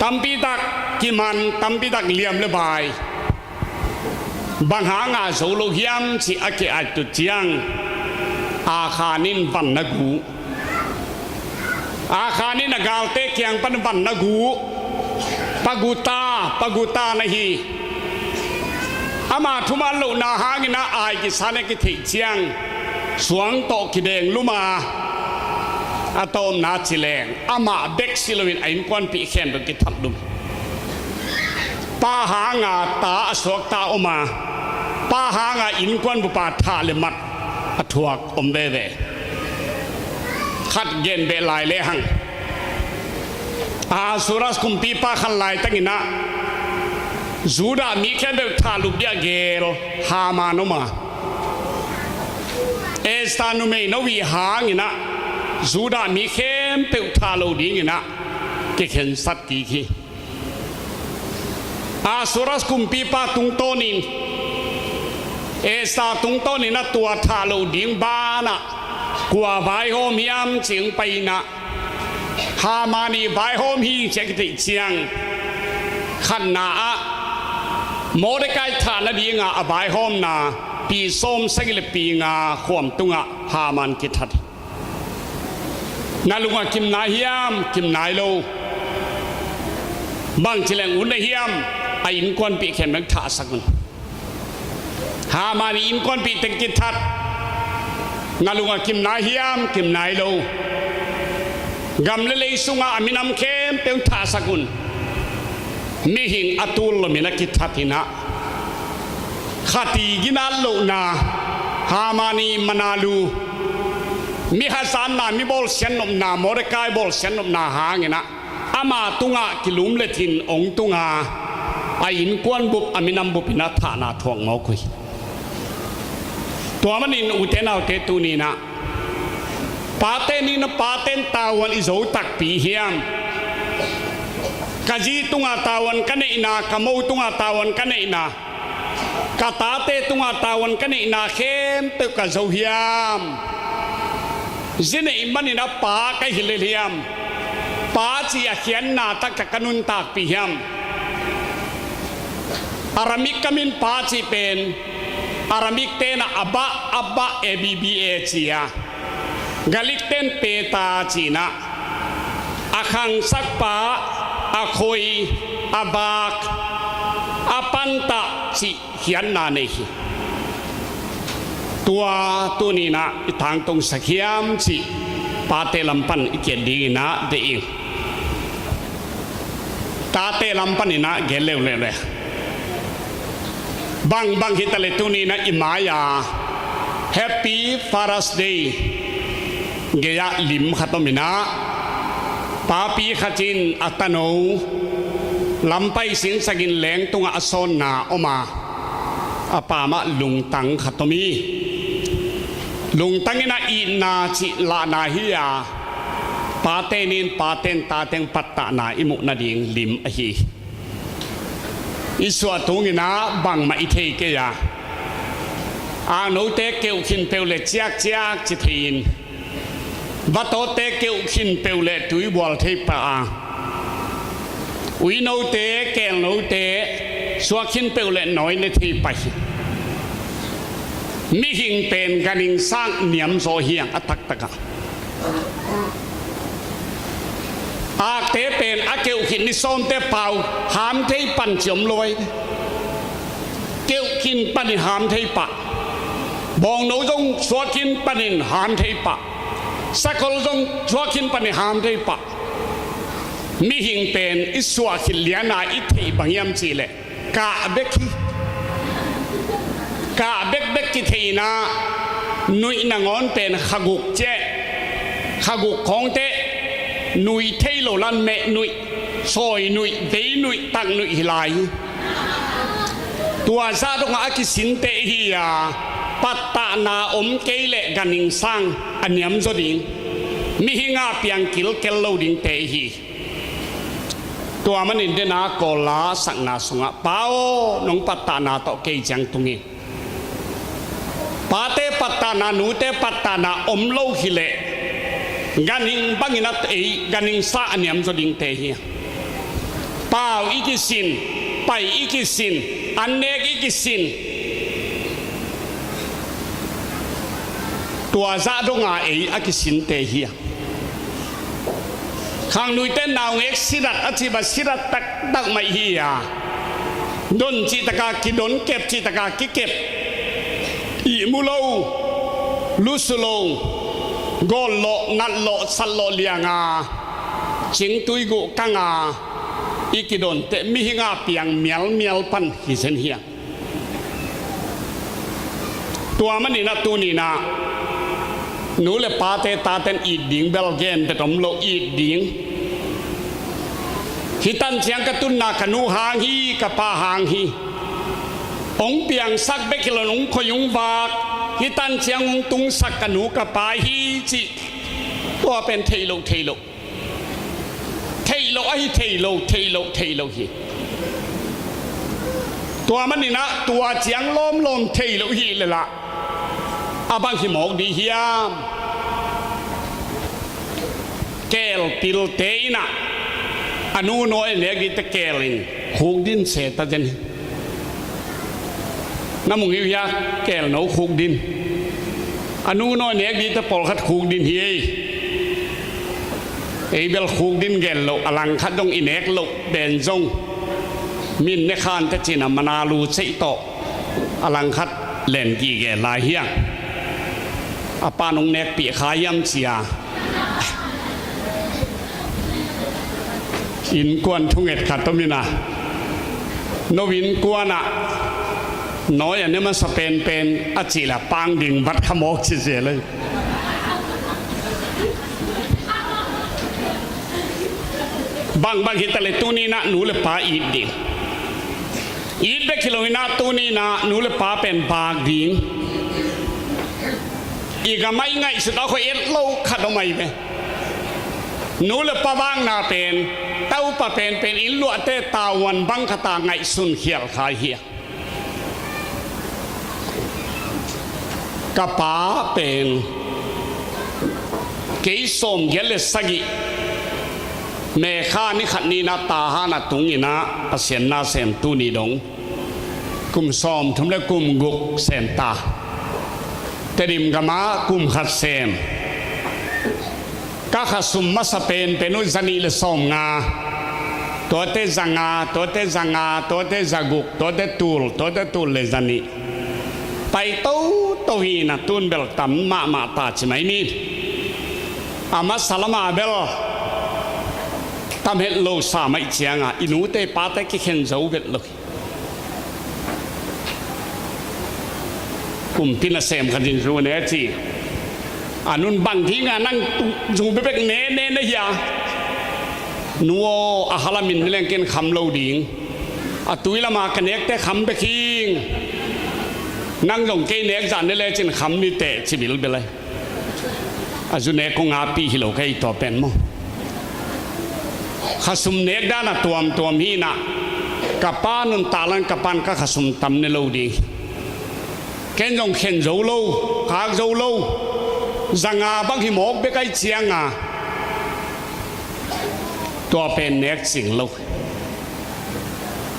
tampitak kiman, tampitak liam le bai. Bang hanga zo lo hiam cih a ki-aitut ciang Akhan in van na gu. Akhan in a galte kiang pan van na gu. Pa gu ta, pa gu ta na hi. Ama thuman lohna hanginah ai kisa ne kitheih ciang suang tawh kideng lum a, a tawpna ci leng amah bek si loin a innkuanpih khempeuh kithat lum. Pa hanga ta a suakta om a, pa hanga innkuan bupa thah le mat a thuak om veve. Khat gen beh lai le hang. Ahasuerus kumpipa khan laitakinah Judah mi khempeuh thah lup dia gel Haman om a, Esther numei no ih hanginah Judah mi khempeuh thah lo dinginah kikhensat kik hi. Ahasuerus kumpipa tungtawnin, Esther tungtawnin a tua thah lo ding banah kua vaihawm hiam cih hong pai inah Haman ih vaihawm hi cih a kitheih ciang khatna ah Mordecai thah nadinga a vaihawmna pi sawm sagih le pi nga khuam tungah Haman kithat hi. Na lungah kim nai hiam? Kim nai lo. Bangci leng ut na hiam? A innkuanpih khempeuh thahsak un. Haman ih innkuanpih teng kithat. Na lungah kim nai hiam? Kim nai lo. Gam le lei sungah a minam khempeuh thahsak un. Mihing a tul lomin a kithat inah khat ih ginat lohna, Haman ih manalu, mi hazatna, mi bawlsiat nopna, Mordecai bawlsiat nopna hanginah ama tungah kilum le thin ong tunga a innkuan bup, a minam bupinah thahna thuak mawk uh hi. Tua manin ute naute tuninah pate ninah paten tavuan i zo takpi hiam? Ka zi tunga tavuan ka neihna, ka mo tunga tavuan ka neihna, ka tate tunga tavuan ka neihna khempeuh ka zo hiam? Zi neih maninah pa ka hi lel hiam? Pa cih a khiatna taktak ka nuntakpih hiam? Aramik ka min pa cih pen Aramik tenah Abba, Abba, A B B A ci a, Galik ten Peter cinah a khangsakpa, a khoi, a vak, a pantah cih khiatna nei hi. Tua tuninah i tangtungsak hiam cih pate lam pan i kiat dinginah deih ing. Tate lam paninah gen leuleu le. Bangbang hitaleh tuninah i mai-a Happy Father's Day gei-ah lim khat om inah, papi khat in a tano lampai singsakin leng tungah a sawnna om a, a pamah lungtang khat om hi. Lungtang in a itna cih lahna hi a, pate nin paten tateng pattahna i muh nading lim ahi hi. I suah tungin ah bangmah i thei kei a, aknote keuh khin peuh le ciakciak ci thei in, vatawtte keuh khin peuh le tui bual thei pah a, uinote, kelnote suak khin peuh le nawi ne thei pah hi. Mihing pen ganhing sang niamzaw hi hang a taktak a. Akte pen a keuh khin ni sawmte pau ham thei pan ci om lo hi. Keuh khin panin ham thei pah. Bawngno zong suak khin panin ham thei pah. Sakol zong suak khin panin ham thei pah. Mihing pen i suah khit liana i theih bang hiam cih leh, kah bek hi. Kah bekbek kithei in ah, nuih nangawn pen kha guk ciah, kha guk khawng teh, nuih thei lo lan meh nuih, sawi nuih, vei nuih, tak nuih hi lai hi. Tua zah dongah a kisinte i hi a, pattahna om kei leh ganhing sang a niamzaw ding, mihing a piang kilkel lo dingte i hi. Tua manin dena Kawl la sakna sungah, Pa aw, nong pattahna tawh kei ciang tung hi. Pate pattahna, nute pattahna om lo hi leh, ganhing bangin a ei, ganhing sa a niamzaw dingte hi. Pau i kisin, pai i kisin, an nek i kisin. Tua zah donga ei a kisinte hi a. Khangnuite naungek sidat a cih bang sidat taktak mai hi a. Don cihtaka kidon, kep cihtaka kikep. Ihmu lo, lusu lo, gawl lawh, nat lawh, sat lawh lianga, cingtui guh kanga i kidon teh mihing a piang mialmial pan hi zen hi a. Tua manin a tuninah nu le pate taten it ding bel gen vet om lo, it ding. Hih tanciang ka tunna ka nu hang hi, ka pa hang hi. Hong piangsak bek hi lo, hong khoi hong vak. Hih tanciang hong tungsak ka nu ka pa hi cih. Tua pen thei lo, thei lo. Thei lo ahi, thei lo, thei lo, thei lo hi. Tua maninah tua ciang lawmlawm thei lo hi leh lah a bang hi mawk dih hiam? Kel pilte innah a nu nawi a nek dihte kel in khuk din se ta zen hi. Na mung hi uh hia? Kelno khuk din. A nu nawi nek dihte pawlkhat khuk din hi ei. Ei bel khuk din gel loh, a langkhat dong i nek loh pen zong min ne khan tecin a mana lu ceih tawh a langkhat len gige lai hiang. A pa nong nekpih kha hiam cia. Innkuan thunget khat om ina, no innkuanah nawi a ne masa penpen a cih leh pang ding vat kha mawk ci zel ei. Bangbang hi ta leh tuninah nu le pa it ding. It bek hi loinah tuninah nu le pa pen bak ding. I gamah i ngaihsut a khoi et lo khat om ahi ve. Nu le pa vakna pen, taupa penpen inn luahte tavuan bang khata ngaihsun khial kha hi a. Ka pa pen kei sawmgiat le sagih May kha ni khat ni-in a Tahan a tung in a Pasian na sem, tuni dong kum sawmthum le kum guk sem ta. Tedim gamah kum khat sem. Ka khasum masa penpen uh zanih le sawmnga, tuate zanga, tuate zanga, tuate zaguk, tuate tul, tuate tul le zanih. Pai toto hi na, tun bel tam mahmah ta ci mai ni. A masa lama bel tam het lo sa mai cianga i nute pate kikhen zo vet lo hi. Kumpi nasem khat in zu ne ci. A nun bang dinga nang zu bekbek ne ne na hia? Nu aw, a halamin ne leng ken kham lo ding. A tui lama ka nekte kham bek hing. Nang zong kei nek zah ne lecin kham ni teh ci bilbel ai. A zu nek kong api hi lo ka ei tua pen maw? Khasum nek dan a tuamtuam hi na. Ka pa nuntak lang ka pan ka khasum tam ne lo ding. Ken zong khen zo lo, khak zo lo. Zanga bang hi mawk bek ai cianga tua pen nek cing lo.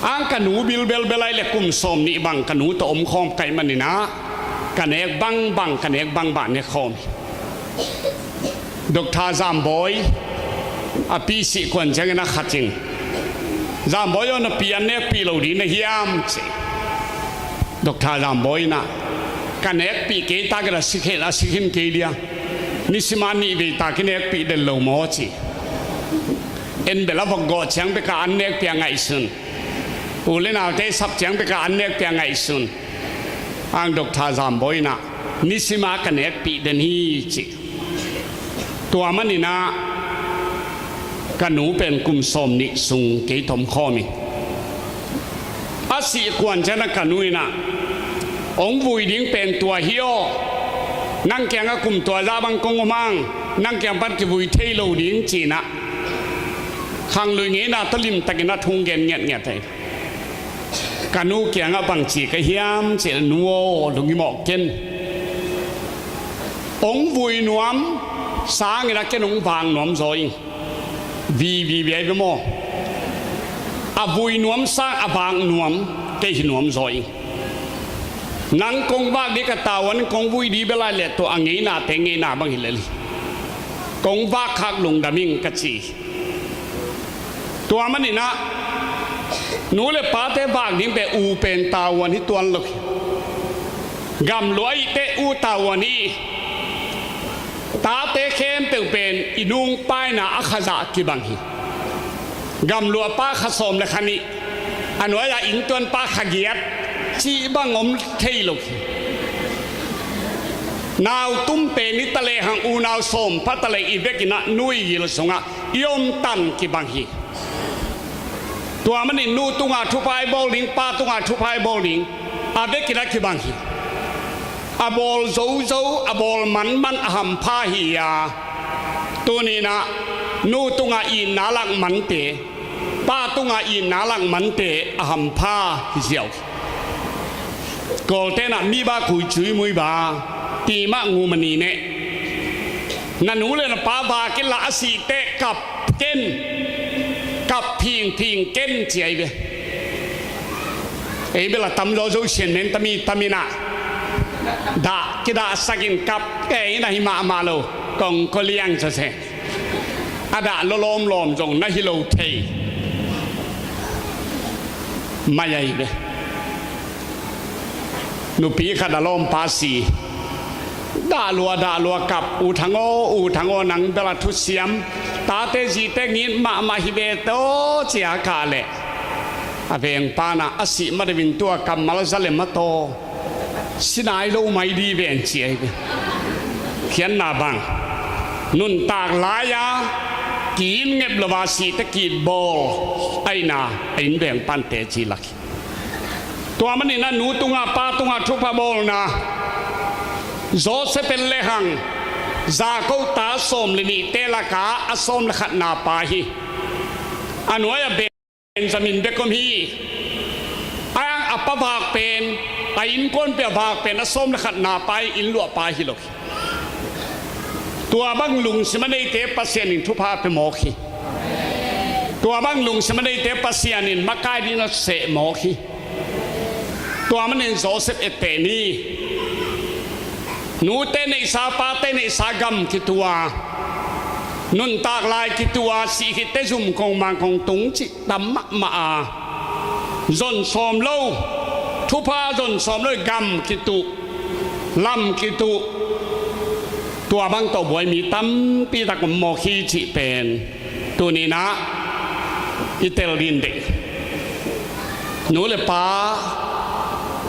Ang ka nu bilbel belai le kum sawm nih bang ka nu tawh om khawm kaih maninah ka nek bangbang, ka nek bangbang nek khawm hi. Dr. Zambawi a pi sih kuan ciangin a khat in, "Zambawi aw, na pi an nekpih lo ding na hiam?" ci. Dr. Zambawi inah, "Ka nekpih kei tak in a si khin, a si khin kei dia. Nisima nih vei tak i nekpih den lo maw?" ci. En bel a vok gawh ciang bek a an nekpih a ngaihsun. U le naute sap ciang bek a an nekpih a ngaihsun. Ang Dr. Zambawi inah, "Nisima ka nekpih den hi," ci. Tua maninah ka nu pen kum sawm nih sung kei tawh om khawm hi. A sih kuan ciangin ka nu inah, "Hong vui ding pen tua hi aw. Nang kiangah kum tua zah bang kong om hang, nang kiang pan kivui thei lo ding," ci-inah khanglui ngeina tawh limtakin a thu gen ngiatngiat hi. Ka nu kiangah bang ci ka hiam cih leh, "Nu aw, lunghimawh ken. Hong vui nuam sangin a ken hong vak nuam zaw ing. Vivi viai ve maw? A vui nuam sang a vak nuam kei hi nuam zaw ing. Nang kong vak ding ka tavuan, kong vui ding bel lai leh tua a ngeinate ngeina bang hi lel hi. Kong vak khak lungdam ing," ka ci. Tua maninah nu le pate vak ding pen u pen tavuan hi tuan lo hi. Gamluah i teh u tavuan hi. Tate khempeuh pen i nungpaina a kha zah kibang hi. Gamluah pa kha sawm le kha nih, a nuai-ah inntuan pa kha giat cih bang om thei lo hi. Nautum pen i ta lehang unau sawm pha ta leh i vekinah nu i gil sungah i om tan kibang hi. Tua manin nu tungah thupha i bawl ding, pa tungah thupha i bawl ding a vekinah kibang hi. A bawl zozo, a bawl manman a hampha hi-a, tuninah nu tungah itna lak mante, pa tungah itna lak mante a hampha hi ziau hi. Kawltenah mi ba kui cui mui ba ti mah ngu mani neh. Na nu le na pa vak inla a sih teh kap ken, kap phingphing ken ci ai ve. Ei bel a tamzaw Zosian men tami taminah dah kidahsakin kap kei na hi mahmah lo. Kong koliang sase a dah lawlawmlawm zong na hi lo thei. Mai ai ve. Nupi khat a lawmpa si. Dah lua, dah lua kap, "U Thang aw, U Thang aw, nang bel a thusiam, tate zite ngit mahmah hi ve tawh," ci-a kah leh a vengpa inah, "A sih ma deuhin tua kammal za le ma taw, si nai lo mai ding ven," ci ai ve. Khiatna bang, nuntak lai-a ki-it ngep lo a sihte ki-it bawl aina a inn vengpante ci lak hi. Tua maninah nu tungah pa tungah thupha bawlna, Joseph en lehang Jakob ta sawm le nihte lakah a sawm le khatna pa hi. A nuai-ah Benjamin bek om hi. A, a pa vak pen, a innkuanpih a vak pen a sawm le khatna pa hi, inn luahpa hi lo hi. Tua bang lungsim a neite Pasian in thupha pia mawk hi. Tua bang lungsim a neite Pasian in makai ding a seh mawk hi. Tua manin Joseph etteh ni. Nute neihsa, pate neihsa gam kitua, nuntak lai kitua, sih khitte zum kong mang kong tung cih tam mahmah a, zon sawm lo, thupha zon sawm lo, gam kituh, lam kituh, tua bang tawh buai mi tampi tak om mawk hi cih pen tuninah i tel ding deih. Nu le pa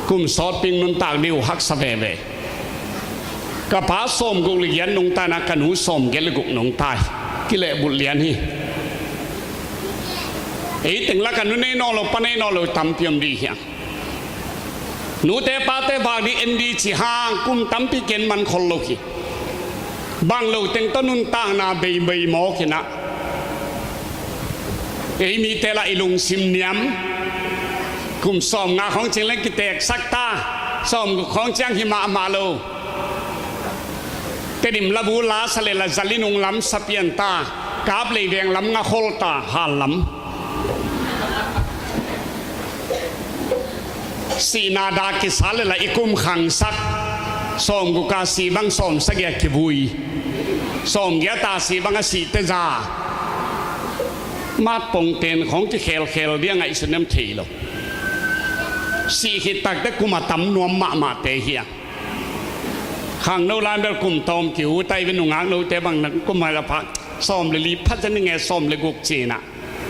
kum sawtpi nuntak ding uh haksa veve. Ka pa sawmguk le giat nungta inah ka nu sawmgiat le guk nungta hi. Kilehbulh lian hi. Ei teng lakah nu nei nawn lo, pa nei nawn lo tampi om ding hi hang. Nute pate vak ding en ding cih hang kum tampi ken man khol lo hi. Bang lo teng tawh nuntakna beibei mawk inah, ei mite lah i lungsim niam, Kum sawmnga khawng ciang leng kiteksak ta, sawmguk khawng ciang hi mahmah lo. Tedim labu la sa le la zali nung lam sa pian ta, kap lei veng lam nga khol ta, hal lam. Sihna dah kisa le la i kum khangsak, sawmguk a sih bang sawmsagih a kivui, sawmgiat a sih bang a sihte za. Matpongten khawng kikhelkhel dia ngaihsun nem thei lo. Sih khit takte kum a tam nuam mahmahte hi a. Khangno lan bel kum tawm kiu tai ve, nungak note bang na kum hai la phak sawm le li phat zan nge sawm le guk cina.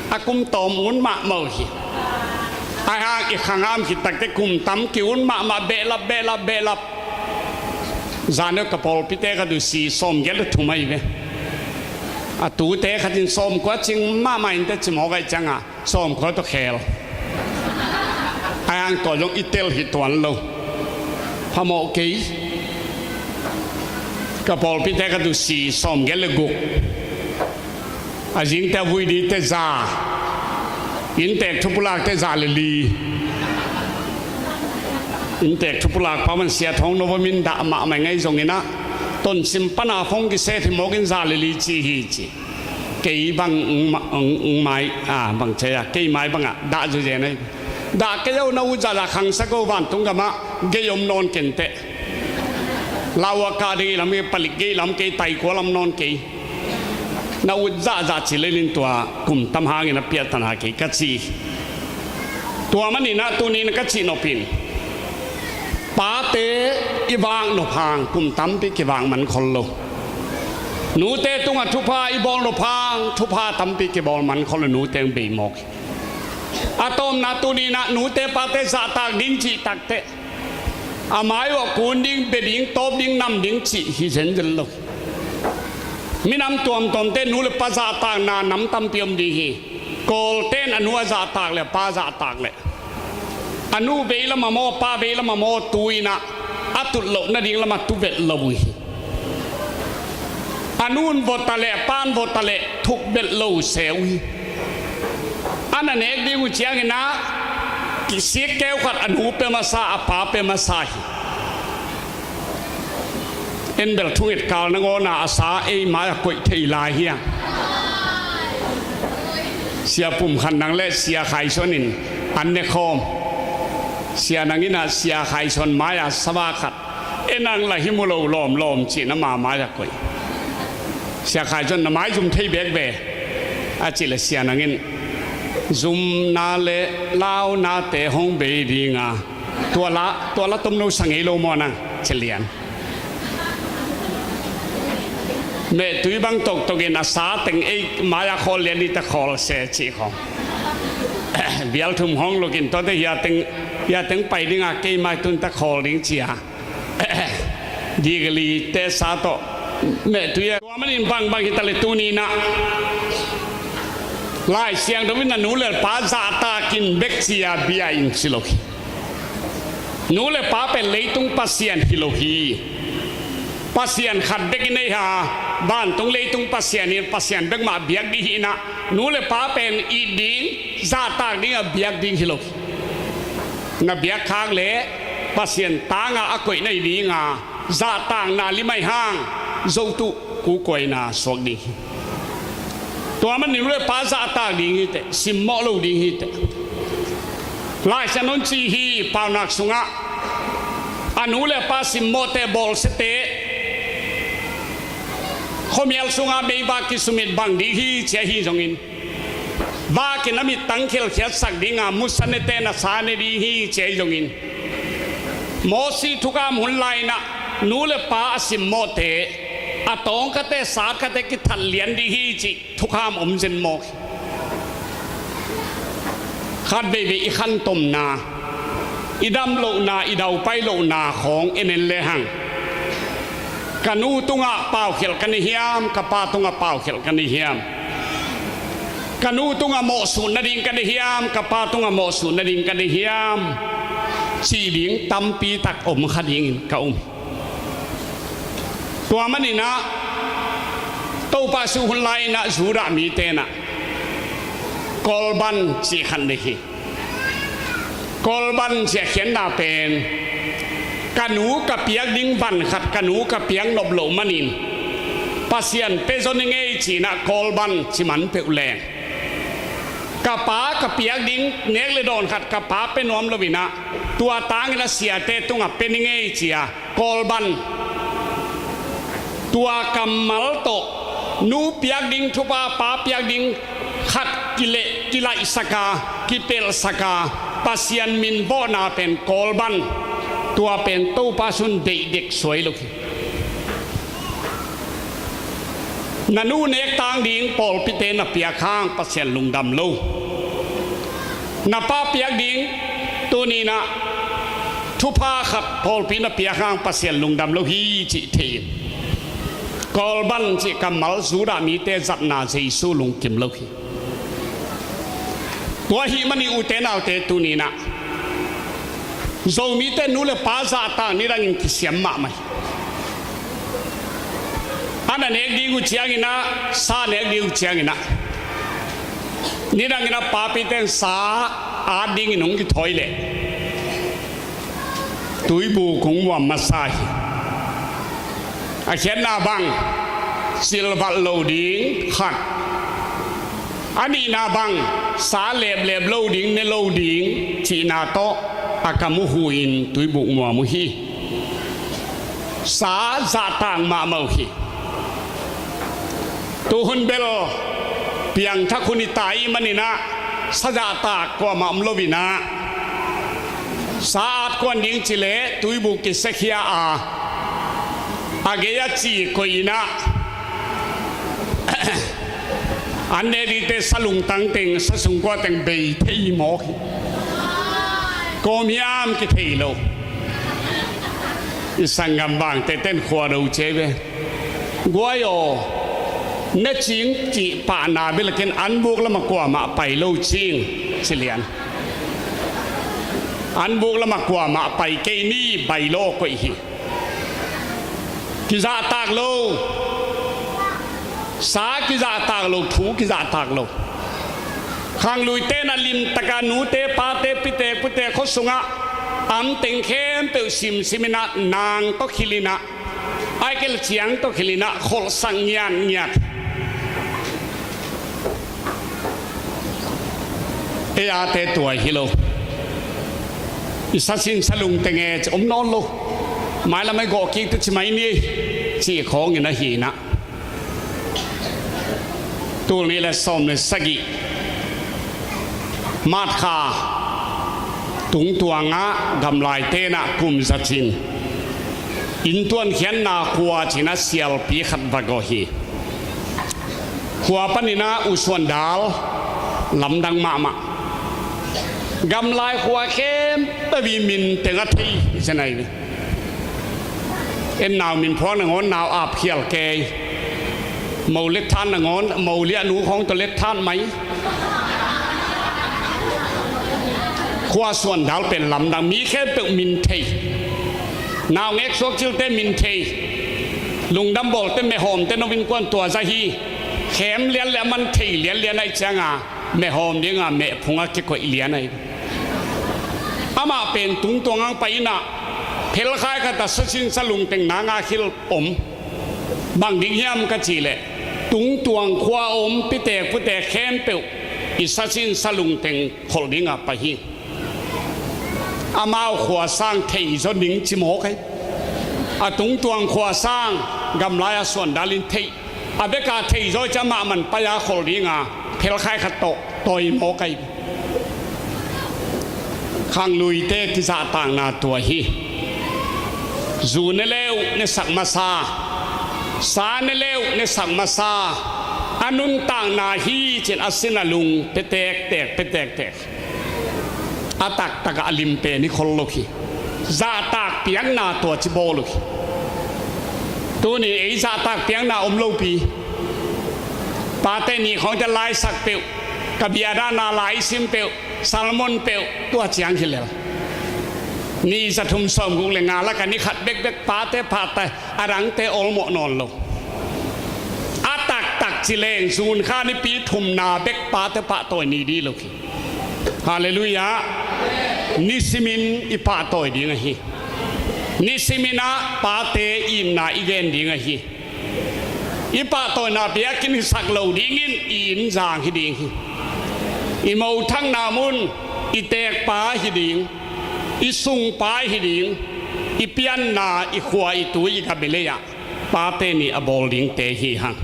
A kum tawm un mahmah uh hi. Ai hang i khangam khit takte kum tam kiun mahmah, behlap behlap behlap. Zan deuh ka pawlpite khat uh si sawmgiat le thum ahi ve. A tute khat in sawmkua cing mahmah in te ci mawk ahi cianga sawmkua tawh khel. Ai hang tua zong i tel hi tuan lo. Phamawh kei. Ka pawlpite khat uh si sawmgiat le guk. A zingte a vui dite za. Inntek thupulakte za le li. Inntek thupulak pa man sia thawng no va min dah mahmah ngai zongin ah, tonsim pana phone kiset hi mawkin za le li ci hi ci. Kei bang ung ma-, ung, ung mai, a, bang cei a, kei mai bangah dah zuzen ahi. Dah kei au, na ut zahzah khangsak o, vantung gamah gei om nawn kenteh. Lau a kah dei lam kei, palik gei lam kei, taikua lam nawn kei. Na ut zahzah ci leilin tua kum tam hangin a piahtana kei ka ci. Tua maninah tuninah ka cih nopin, pate i vak nop hang kum tampi kivak man khol lo. Nute tungah thupha i bawl nop hang thupha tampi kibawl man khol lo, nute hong bei mawk hi. A tawpna tuninah nute pate zahtak ding cih takteh a mai uh a kun ding, bia ding, tawp ding, nam ding cih hi zenzen lo. Minam tuamtuamte nu le pa zahtakna nam tampi om ding hi. Kawlten a nu a zahtak le a pa zahtak le a nu vei lam a maw, pa vei lam a maw, tu inah a tut loh nading lam a tu vet lo uh hi. A nun vawta le a pan vawta le thuk belh lo se uh hi. A na nek ding uh cianginah kisik keu khat a nu pe masa, a pa pe masa hi. En bel thunget kal nangawna a sa ei mai a koih thei lai hiang. Sia pum khat nang le sia khaisuan in an ne khawm. Sia nanginah sia khaisuan mai a sava khat e nang la hi mu lo lawmlawm cih na ma mai a koih. Sia khaisuan na mai zum thei bekbe a cih le sia nangin zumna le launate hong bei dinga tua la, tua la tomno sa ngei lo maw nang ci lian. Mehtui bang toktokin a sa teng ei mai a khawl lian dita khawl se cih khawng. Bial thum hong lukin tuate hia teng, hia teng pai dinga kei mai tun ta khawl ding cia. Digali te sa tawh mehtui a tua manin bangbang hita le tuninah Lai Siangtho in a nu le pa zahtakin bek cia bia in si lo hi. Nu le pa pen leitung pasian hi lo hi. Pasian khat bek i nei ha, vantung leitung pasian in pasian bek mah biak ding hi inah, nu le pa pen it ding, zahtak ding a biak ding hi lo hi. Na biak khak le Pasian tanga a koih na hi dinga zahtakna limai hang zotuh kukuaina suak ding hi. Tua man nu le pa zahtak ding hi teh, simmawh lo ding hi teh. Lai Siangtho in ci hi, Paunak sungah a nu le pa simmawhte bawlsiate khuamial sungah meivak kisumit bang ding hi ci ahi zongin, vakin a mittang khelkhiatsak dinga musanete na sa ne ding hi ci ahi zongin, Mosi thukham hun lai-inah nu le pa a simmawhte a tawngkhate satkhatte kithat lian ding hi cih thukham om zen mawk hi. Khat veivei i khantomna, i dam lohna, i daupai lohna khawng en en lehang, ka nu tungah paukhelh ka nei hiam, ka pa tungah paukhelh ka nei hiam? Ka nu tungah mawhsuh nading ka nei hiam, ka pa tungah mawhsuh nading ka nei hiam? Cih ding tampi tak om kha dingin ka um hi. Tua maninah Topa Jesu hun lai-inah Judah mite inah Korban cih khat nei hi. Kawlban cih a khiatna pen, ka nu ka piak ding van khat ka nu ka piak nop loh manin Pasian pia zaw ning ei ci-in ah kawlban ci man peuh leng, ka pa ka piak ding nek le dawn khat ka pa pia nuam lo-in ah, tua tangin a siate tungah pia ning ei ci-a kawlban. Tua kammal tawh nu piak ding thupha, pa piak ding khat kileh kilaihsak a, kipelhsak a, Pasian min vawhna pen kawlban. Tua pen Topa sung deih dek suai lo hi. Na nu nek tang ding pawlpite na piak hang Pasian lungdam lo. Na pa piak ding tuni-in ah thupha khat pawlpi na piak hang Pasian lungdam lo hi cih thei in. Kawlban cih kammal Judah mite zatna Jesu lungkim lo hi. Tua ahih manin ute naute, tuni-in ah Zomite nu le pa zahtak nidangin kisiam mahmah hi. A na nek ding uh ciangin ah, sa nek ding uh ciangin ah, nidangin ah papite in sa at dingin hong kithawi leh tuibuk hong muam masa hi. A khiatna bang, silvat lo ding khat. A nihna bang, sa leplep lo ding, ne lo ding cihna tawh a kam uh hu-in tuibuk muam uh hi. Sa zahtak mahmah uh hi. Tuhun bel piangthak hun i ta ahih manin ah sa zahtak kuamah om lo-in ah, sa at kuan ding ci leh tuibuk kisiakhia a, a gei a ci koih in ah, an ne dingte sa lungtang teng, sa sungkua teng bei thei mawk hi. Kawm hiam kithei lo. I sanggam bangte ten khua do cia ve. Guai aw, ne cing cih pahna bel ken an buk lamah kuamah pai lo cing ci lian. An buk lamah kuamah pai kei ni, bai lo koih hi. Kizahtak lo. Sa kizahtak lo, thu kizahtak lo. Khangluite in a limtaka nute pate, pite pute khua sungah am teng khempeuh simsim in ah, nang tawh khil in ah, a kei leh ciang tawh khil in ah kholhsak ngiatngiat. Ei ate tua hi lo. I sa sin sa lungteng e ci om nawn lo. Mailam ah i gawh kik teh ci mai ni, cih khawngin ahi in ah. Tul nih le sawm le sagih March kha tungtuang ah gamlaite in ah kum za cin inntuan khiatna khua ci-in ah sialpi khat va gawh hi. Khua panin ah U Suan Dal lamdang mahmah. Gamlai khua khempeuh i min teng a thei hi ci-in ah hi. En nau min phuak nangawn nau ap khial kei. Mo let than nangawn, mo liah nu khawng tawh let than mai. Khua Suan Dal pen lamdang, mi khempeuh min thei. Naungek suak cilte min thei. Lungdam bawlte, mehawmte, no innkuan tua za hi. Khem lian le a man thei lianlian ahih ciangin mehawm dingin mehphung ah kikoih lian ahi. Amah pen tungtuang ah pai in ah, phelkhai khat ah sa sin sa lungteng nang a khil om. Bang ding hiam ka cih leh, tungtuang khua a om pitek putek khempeuh i sa sin sa lungteng kholh dingin pai hi. Amau khua sang thei zaw ning ci mawk hi. A tungtuang khua sang gamlai a Suan Dal in thei. A bek a thei zaw ciang amah man pai a kholh dingin phelkhai khat tawh tawi mawk hi. Khangluite kizahtakna tua hi. Zu ne le uh nesak masa, sa ne le uh nesak masa, a nuntakna hi ci-in a sin a lung pia tektek, pia tektek. A taktak ah a lim pen i khol lo hi. Zahtak piakna tua ci bawl uh hi. Tuni ei zahtak piakna om lopi. Pate ni khawngte laisak peuh, ka bia dana lai sim peuh, sermon peuh, tua ciang hi lel. Ni za thum sawmguk le nga lakah ni khat bekbek pate pahtawi, a dangte olmawh nawn lo. A taktak ci leng June kha nipi thumna bek pate pahtawi ni ding lo hi. Halleluiah. Nisimin i pahtawi ding ahi. Nisimin ah pate itna i gen ding ahi. I pahtawina biakinn hisak lo dingin i inn zang hi ding hi. I mothakna mun, i teekpa hi ding, i sungpa hi ding, i pianna, i khua, i tui, i gam, i lei ah pate nih a bawl dingte hi hang.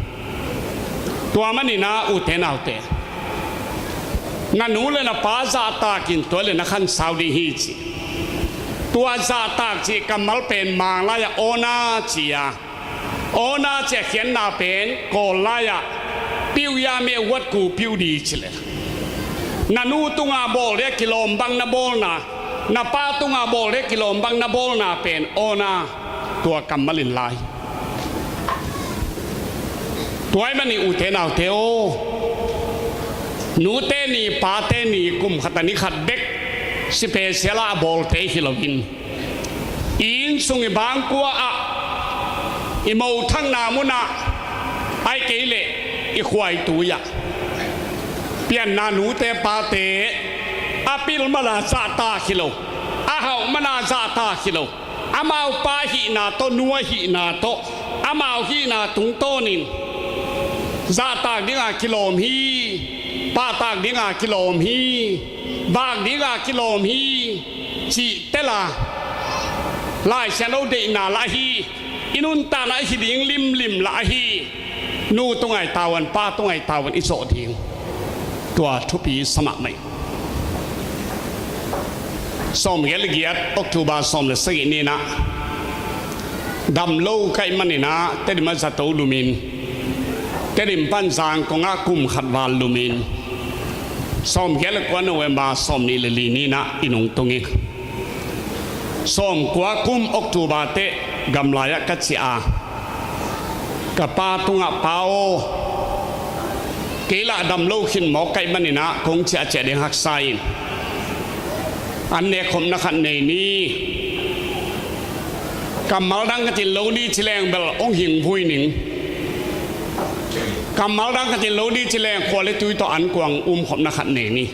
Tua manin ah ute naute, na nu le na pa zahtakin tua le na khansau ding hi ci. Tua zahtak cih kammal pen Mang lai-ah awna ci a, awna cih a khiatna pen Kawl lai-ah piuya meh wat ku piu di ci le. Na nu tunga bawl le kilawm bang na bawlna, na pa tunga bawl le kilawm bang na bawlna pen awna, tua kammal in lai. Tua ahih manin ute naute aw, nute ni pate ni kum khat a ni khat bek special a bawlte hi loin, i inn sung i bangkua ah, i mothakna mun ah, ahih kei leh i khua i tui ah, pianna nute pate a pil mana zahtak hi lo, a hauh mana zahtak hi lo, amau pa hihna tawh, nu a hihna tawh, amau hihna tungtawnin zahtak dinga kilawm hi, pahtak dinga kilawm hi, vak dinga kilawm hi cih tel a, Lai Siangtho deihna lah ahi, i nuntakna ahi ding limlim lah ahi, nu tunga i tavuan, pa tunga i tavuan i zawh ding, tua thupi sa mahmah hi. Sawmgiat le giat October sawm le sagih ni-in ah damlo ka hih manin ah Tedim ah zato lumin, Tedim pan Zangkong ah kum khat val lumin, sawmgiat le kua November sawmnih le li ni-in ah i nungtung hi. Sawmkua kum October teh gamlai ah ka ciah a, ka pa tungah, "Pa aw, kei lah damlo khin mawk ka hih manin ah kong ciahciah ding haksa in, an nekkhopna khat nei ni. Kammal dang ka cin lo ni ci leng bel hong hing vui ning. Kammal dang ka cin lo ni ci leng khua le tui tawh ankuang umkhopna khat nei ni.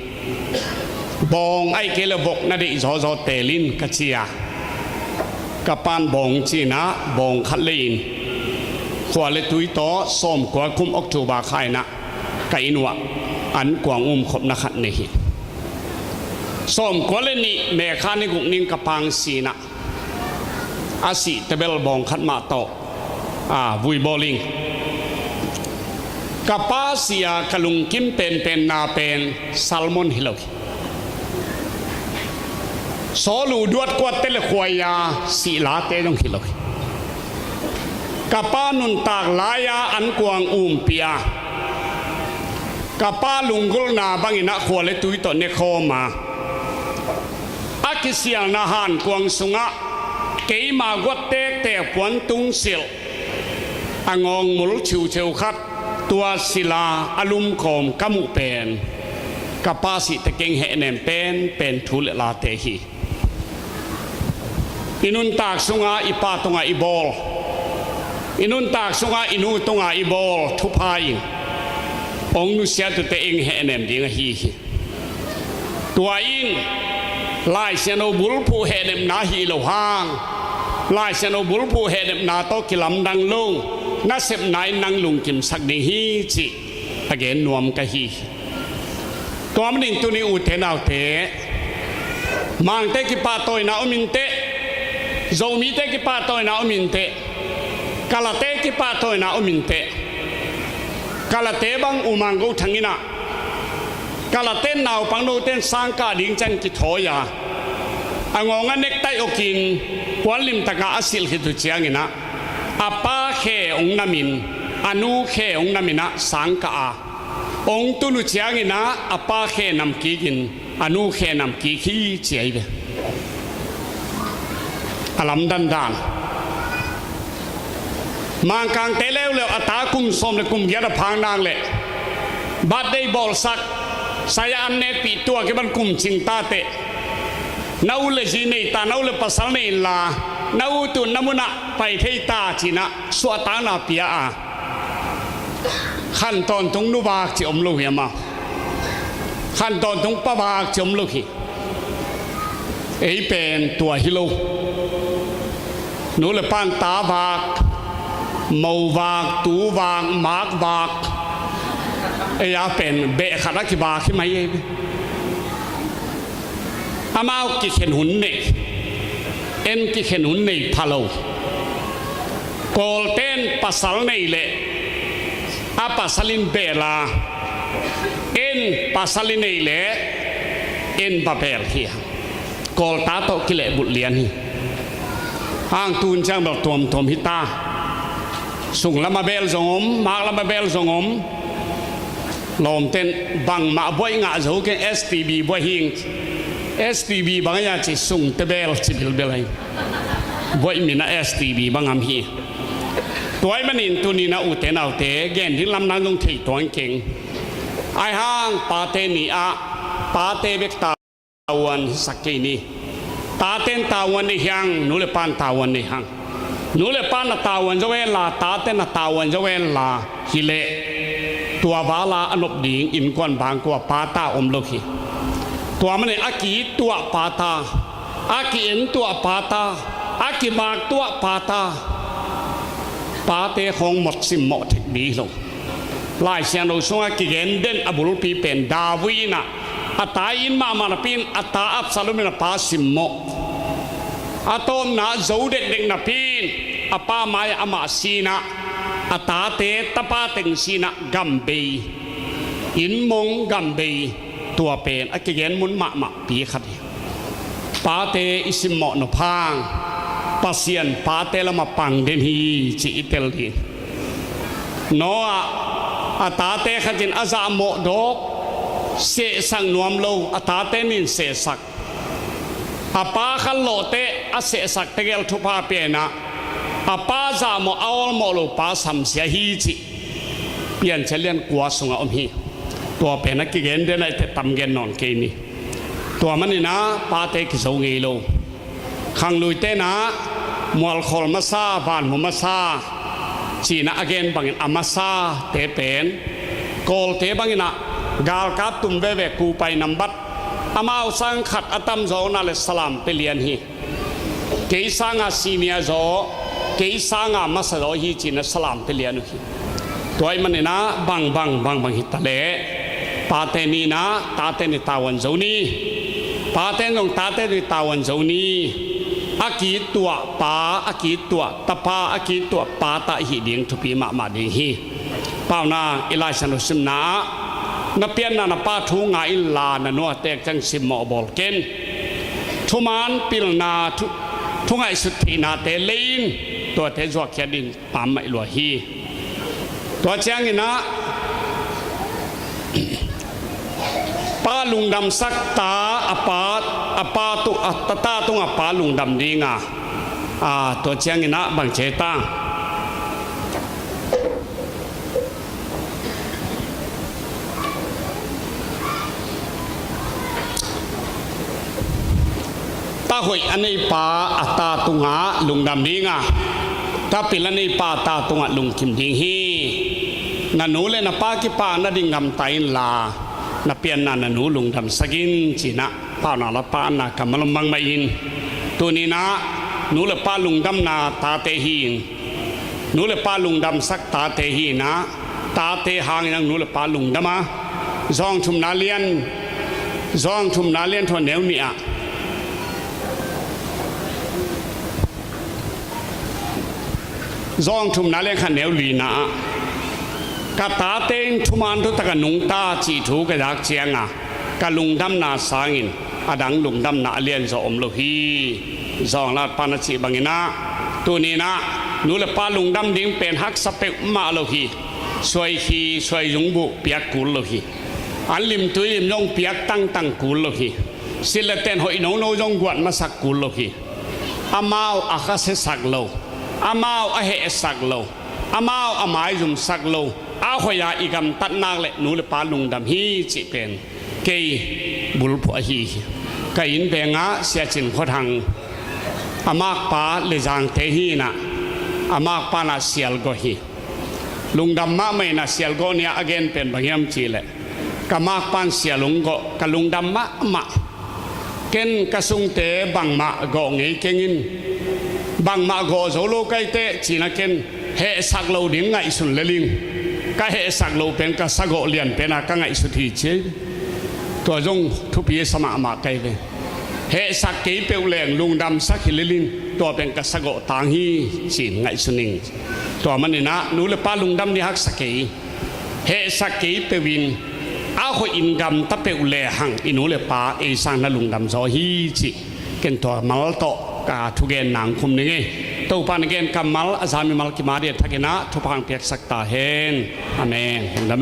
Bawng ahih kei le vok na deih zawzaw teel in," ka ci a, ka pa'n bawng ci-in ah bawng khat lei-in khua le tui tawh sawmkua kum October kha-in ah ka inn uah ankuang umkhopna khat nei hi. Sawmkua le nih May kha ni guk ni-in ka pa'n si-in ah, a sih teh bel bawng khat mah tawh, a, vui bawl ing. Ka pa si-a ka lungkim penpenna pen sermon hi lo hi. Sawl uh duat kuatte le khuai-a sih late zong hi lo hi. Ka pa nuntak lai-a ankuang umpih a, ka pa lunggulhna bangin ah khua le tui tawh nekhawm a, a kisialna hankuang sungah keima guat tektek puantung silh, a ngawngmul ciuciu khat, tua silh a a lumkhawm ka muh pen ka pa sih teh keng hehnem penpen thu le late hi. I nuntak sunga i pa tunga i bawl, i nuntak sunga i nu tunga i bawl thupha in hong nusiat uh teh eng hehnem ding ahi hi. Tua in Lai Siangtho bulphuh hehnepna hi lo hang, Lai Siangtho bulphuh hehnepna tawh kilamdang lo nasepna in nang lungkimsak ding hi cih a gen nuam ka hi hi. Tua manin tuni ute naute, Mangte kipahtawina om inteh, Zomite kipahtawina om inteh, Kalate kipahtawina om inteh. Kalate bang U Mang Go Thang in ah, Kalate naupang note in sangkah ding ciang kithawi a, a ngawng a nektaih okin puan limtak a a silh khit uh ciangin ah, a pa khe hong namin, a nu khe hong namin ah sangkah a hong tun uh ciangin ah, a pa khe nam kikin a nu khe nam kik hi ci ahi ve. A lamdang dan. Mangkangte leuleu a ta kum sawm le kum giat a phak nak leh birthday bawlsak, saya an nekpih tuak i ban kum cing ta teh, na u le zi nei ta, na u le pasal nei inla, na u tun na munah pai thei ta ci-in ah suahtakna pia a, khan tawntung nu vak ci om lo hi amah. Khan tawntung pa vak ci om lo hi. Ei pen tua hi lo. Nu le pan ta vak, mo vak, tu vak, mak vak, ei a pen beh khat a kivak hi mai ei. Amau kikhen hun nei, en kikhen hun nei pha lo. Kawlten pasal nei leh a pasal in bel a, en pasal in nei leh en va bel hi a. Kawlta tawh kilehbulh lian hi. Hang tun ciang bel tuamtuam hi ta. Sung lam a bel zong om, mak lam a bel zong om. Lawmten bangmah buaih ngah zo keng, S T B buaih hing. S T B bang a ci sungte bel ci bilbel ahi. Buaih min a S T B bang am hi. Tua ahih manin tuni-in a ute naute gen ding lamdang zong thei tuan keng. Ahi hang pate ni ah pate bek ta tavuan hisak kei ni. Taten tavuan nei hiang, nu le pan tavuan nei hang. Nu le pan a tavuan zo henla, taten a tavuan zo henla hileh tua vala a nop ding innkuan bangkua pata om lo hi. Tua manin a ki-it tuah pata, a ki-en tuah pata, a kivak tuah pata, pate khawng mot simmawh thei ding hi lo. Lai Siangtho sungah kigen den a bulpi pen David in ah, a ta i-it mahmah napi-in a ta Absalom in a pa simmawh. A tawpna zo dekdek napi-in a pa mai-ah amah si-in ah, a tate tapa teng si-in ah gam bei, inn mong gam bei. Tua pen a kigen mun mahmahpi khat hi. Pate i simmawh nop hang Pasian pate lamah pang den hi cih i tel ding. Noah, a tate khat in a zahmawh dawk, sehsak nuam lo, a tate nin sehsak. A pa khat lawhte a sehsak tegel thupha pia-in ah, a pa zahmawh a awlmawh lo pa samsia hi cih Piancil lian kua sungah om hi. Tua pen a kigen den a, i te tam gen nawn kei ni. Tua manin ah pate kizo ngei lo. Khangluite in ah mualkhawl masa, vanmu masa ci-in ah a gen bangin a masate pen Kawlte bangin ah galkap tum veve, kupai nambat, amau sang khat a tamzaw na le salam pia lian hi. Kei sanga senior zaw, kei sanga masa zaw hi ci-in ah salam pia lian uh hi. Tua ahih manin ah bangbang bangbang hi ta leh pate ni-in ah taten i tavuan zo ni. Paten zong taten i tavuan zo ni. A ki-it tuah pa, a ki-it tuah tapa, a ki-it tuah pata i hih ding thupi mahmah ding hi. Paunak, i Lai Siangtho simna ah, na pianna na pa thu ngai inla, na nu a tek ciang simmawh bawl ken. Thuman pilna, thu, thu ngaihsut theihnate lei in, tuate zuakkhiat in pammaih lua hi. Tua ciangin ah pa lungdamsak ta, a pa, a pa tu, a ta, ta tungah pa lungdam ding a, a, tua ciangin ah bang ci ta? Ta hoih a nei pa a ta tungah lungdam ding a, ta pil a nei pa a ta tungah lungkim ding hi. Na nu le na pa kipakna ding gamta inla, na pianna na nu lungdamsak in ci-in ah Paunak latpa anna kammal om bang mah in, tuni-in ah nu le pa lungdamna tate hi in, nu le pa lungdamsak tate hi in ah, tate hangin ah nu le pa lungdam a, Zawng thumna lian, Zawng thumna lian thum a neu nih ah, Zawng thumna lian khat neu lina ah, ka tate in thuman thutak a nungta cih thu ka zak ciangin, ka lungdamna sangin a dang lungdamna a lianzaw om lo hi. Zawng latpa na cih bangin ah, tuni-in ah nu le pa lungdam ding pen haksa peuhmah lo hi. Suai khi, suai zungbuh piak kul lo hi. An limtui lim zong piak tangtang kul lo hi. Silh le ten hoih nono zong guat masak kul lo hi. Amau a khasiasak lo, amau a hehsak lo, amau a maizumsak lo, a hoih a i gamtat nak leh nu le pa lungdam hi cih pen kei bulphuh ahi hi. Ka inn vengah Sia Cin Khua Thang, a makpa Lezangte hi in ah, a makpa in ah Sial Gawh hi. Lungdam mahmah in ah Sial Gawh ni-ah a gen pen bang hiam cih leh, ka makpa in Sial hong gawh, ka lungdam mahmah. Ken ka sungte bangmah gawh ngei keng in. Bangmah gawh zo lo ka hi teh ci-in ah ken hehsak lo ding ngaihsun lel ing. Ka hehsak lo pen ka sagawh lian pen a ka ngaihsut hi ci. Tua zong thupi a sa mahmah ka hi ve. Hehsak kei peuh leng lungdamsak hi lel in, tua pen ka sagawh tang hi ci-in ngaihsun ing. Tua manin ah nu le pa lungdam ding haksa kei. Hehsak kei peuh in a hoih in gamta peuh lehang i nu le pa ei sang na lungdam zaw hi cih ken tua mal tawh ka thugen nang khum ning ei. Topa na gen kammal a za mimal kim a diakin ah thupha hong piaksak ta hen. Amen. Lungdam ei.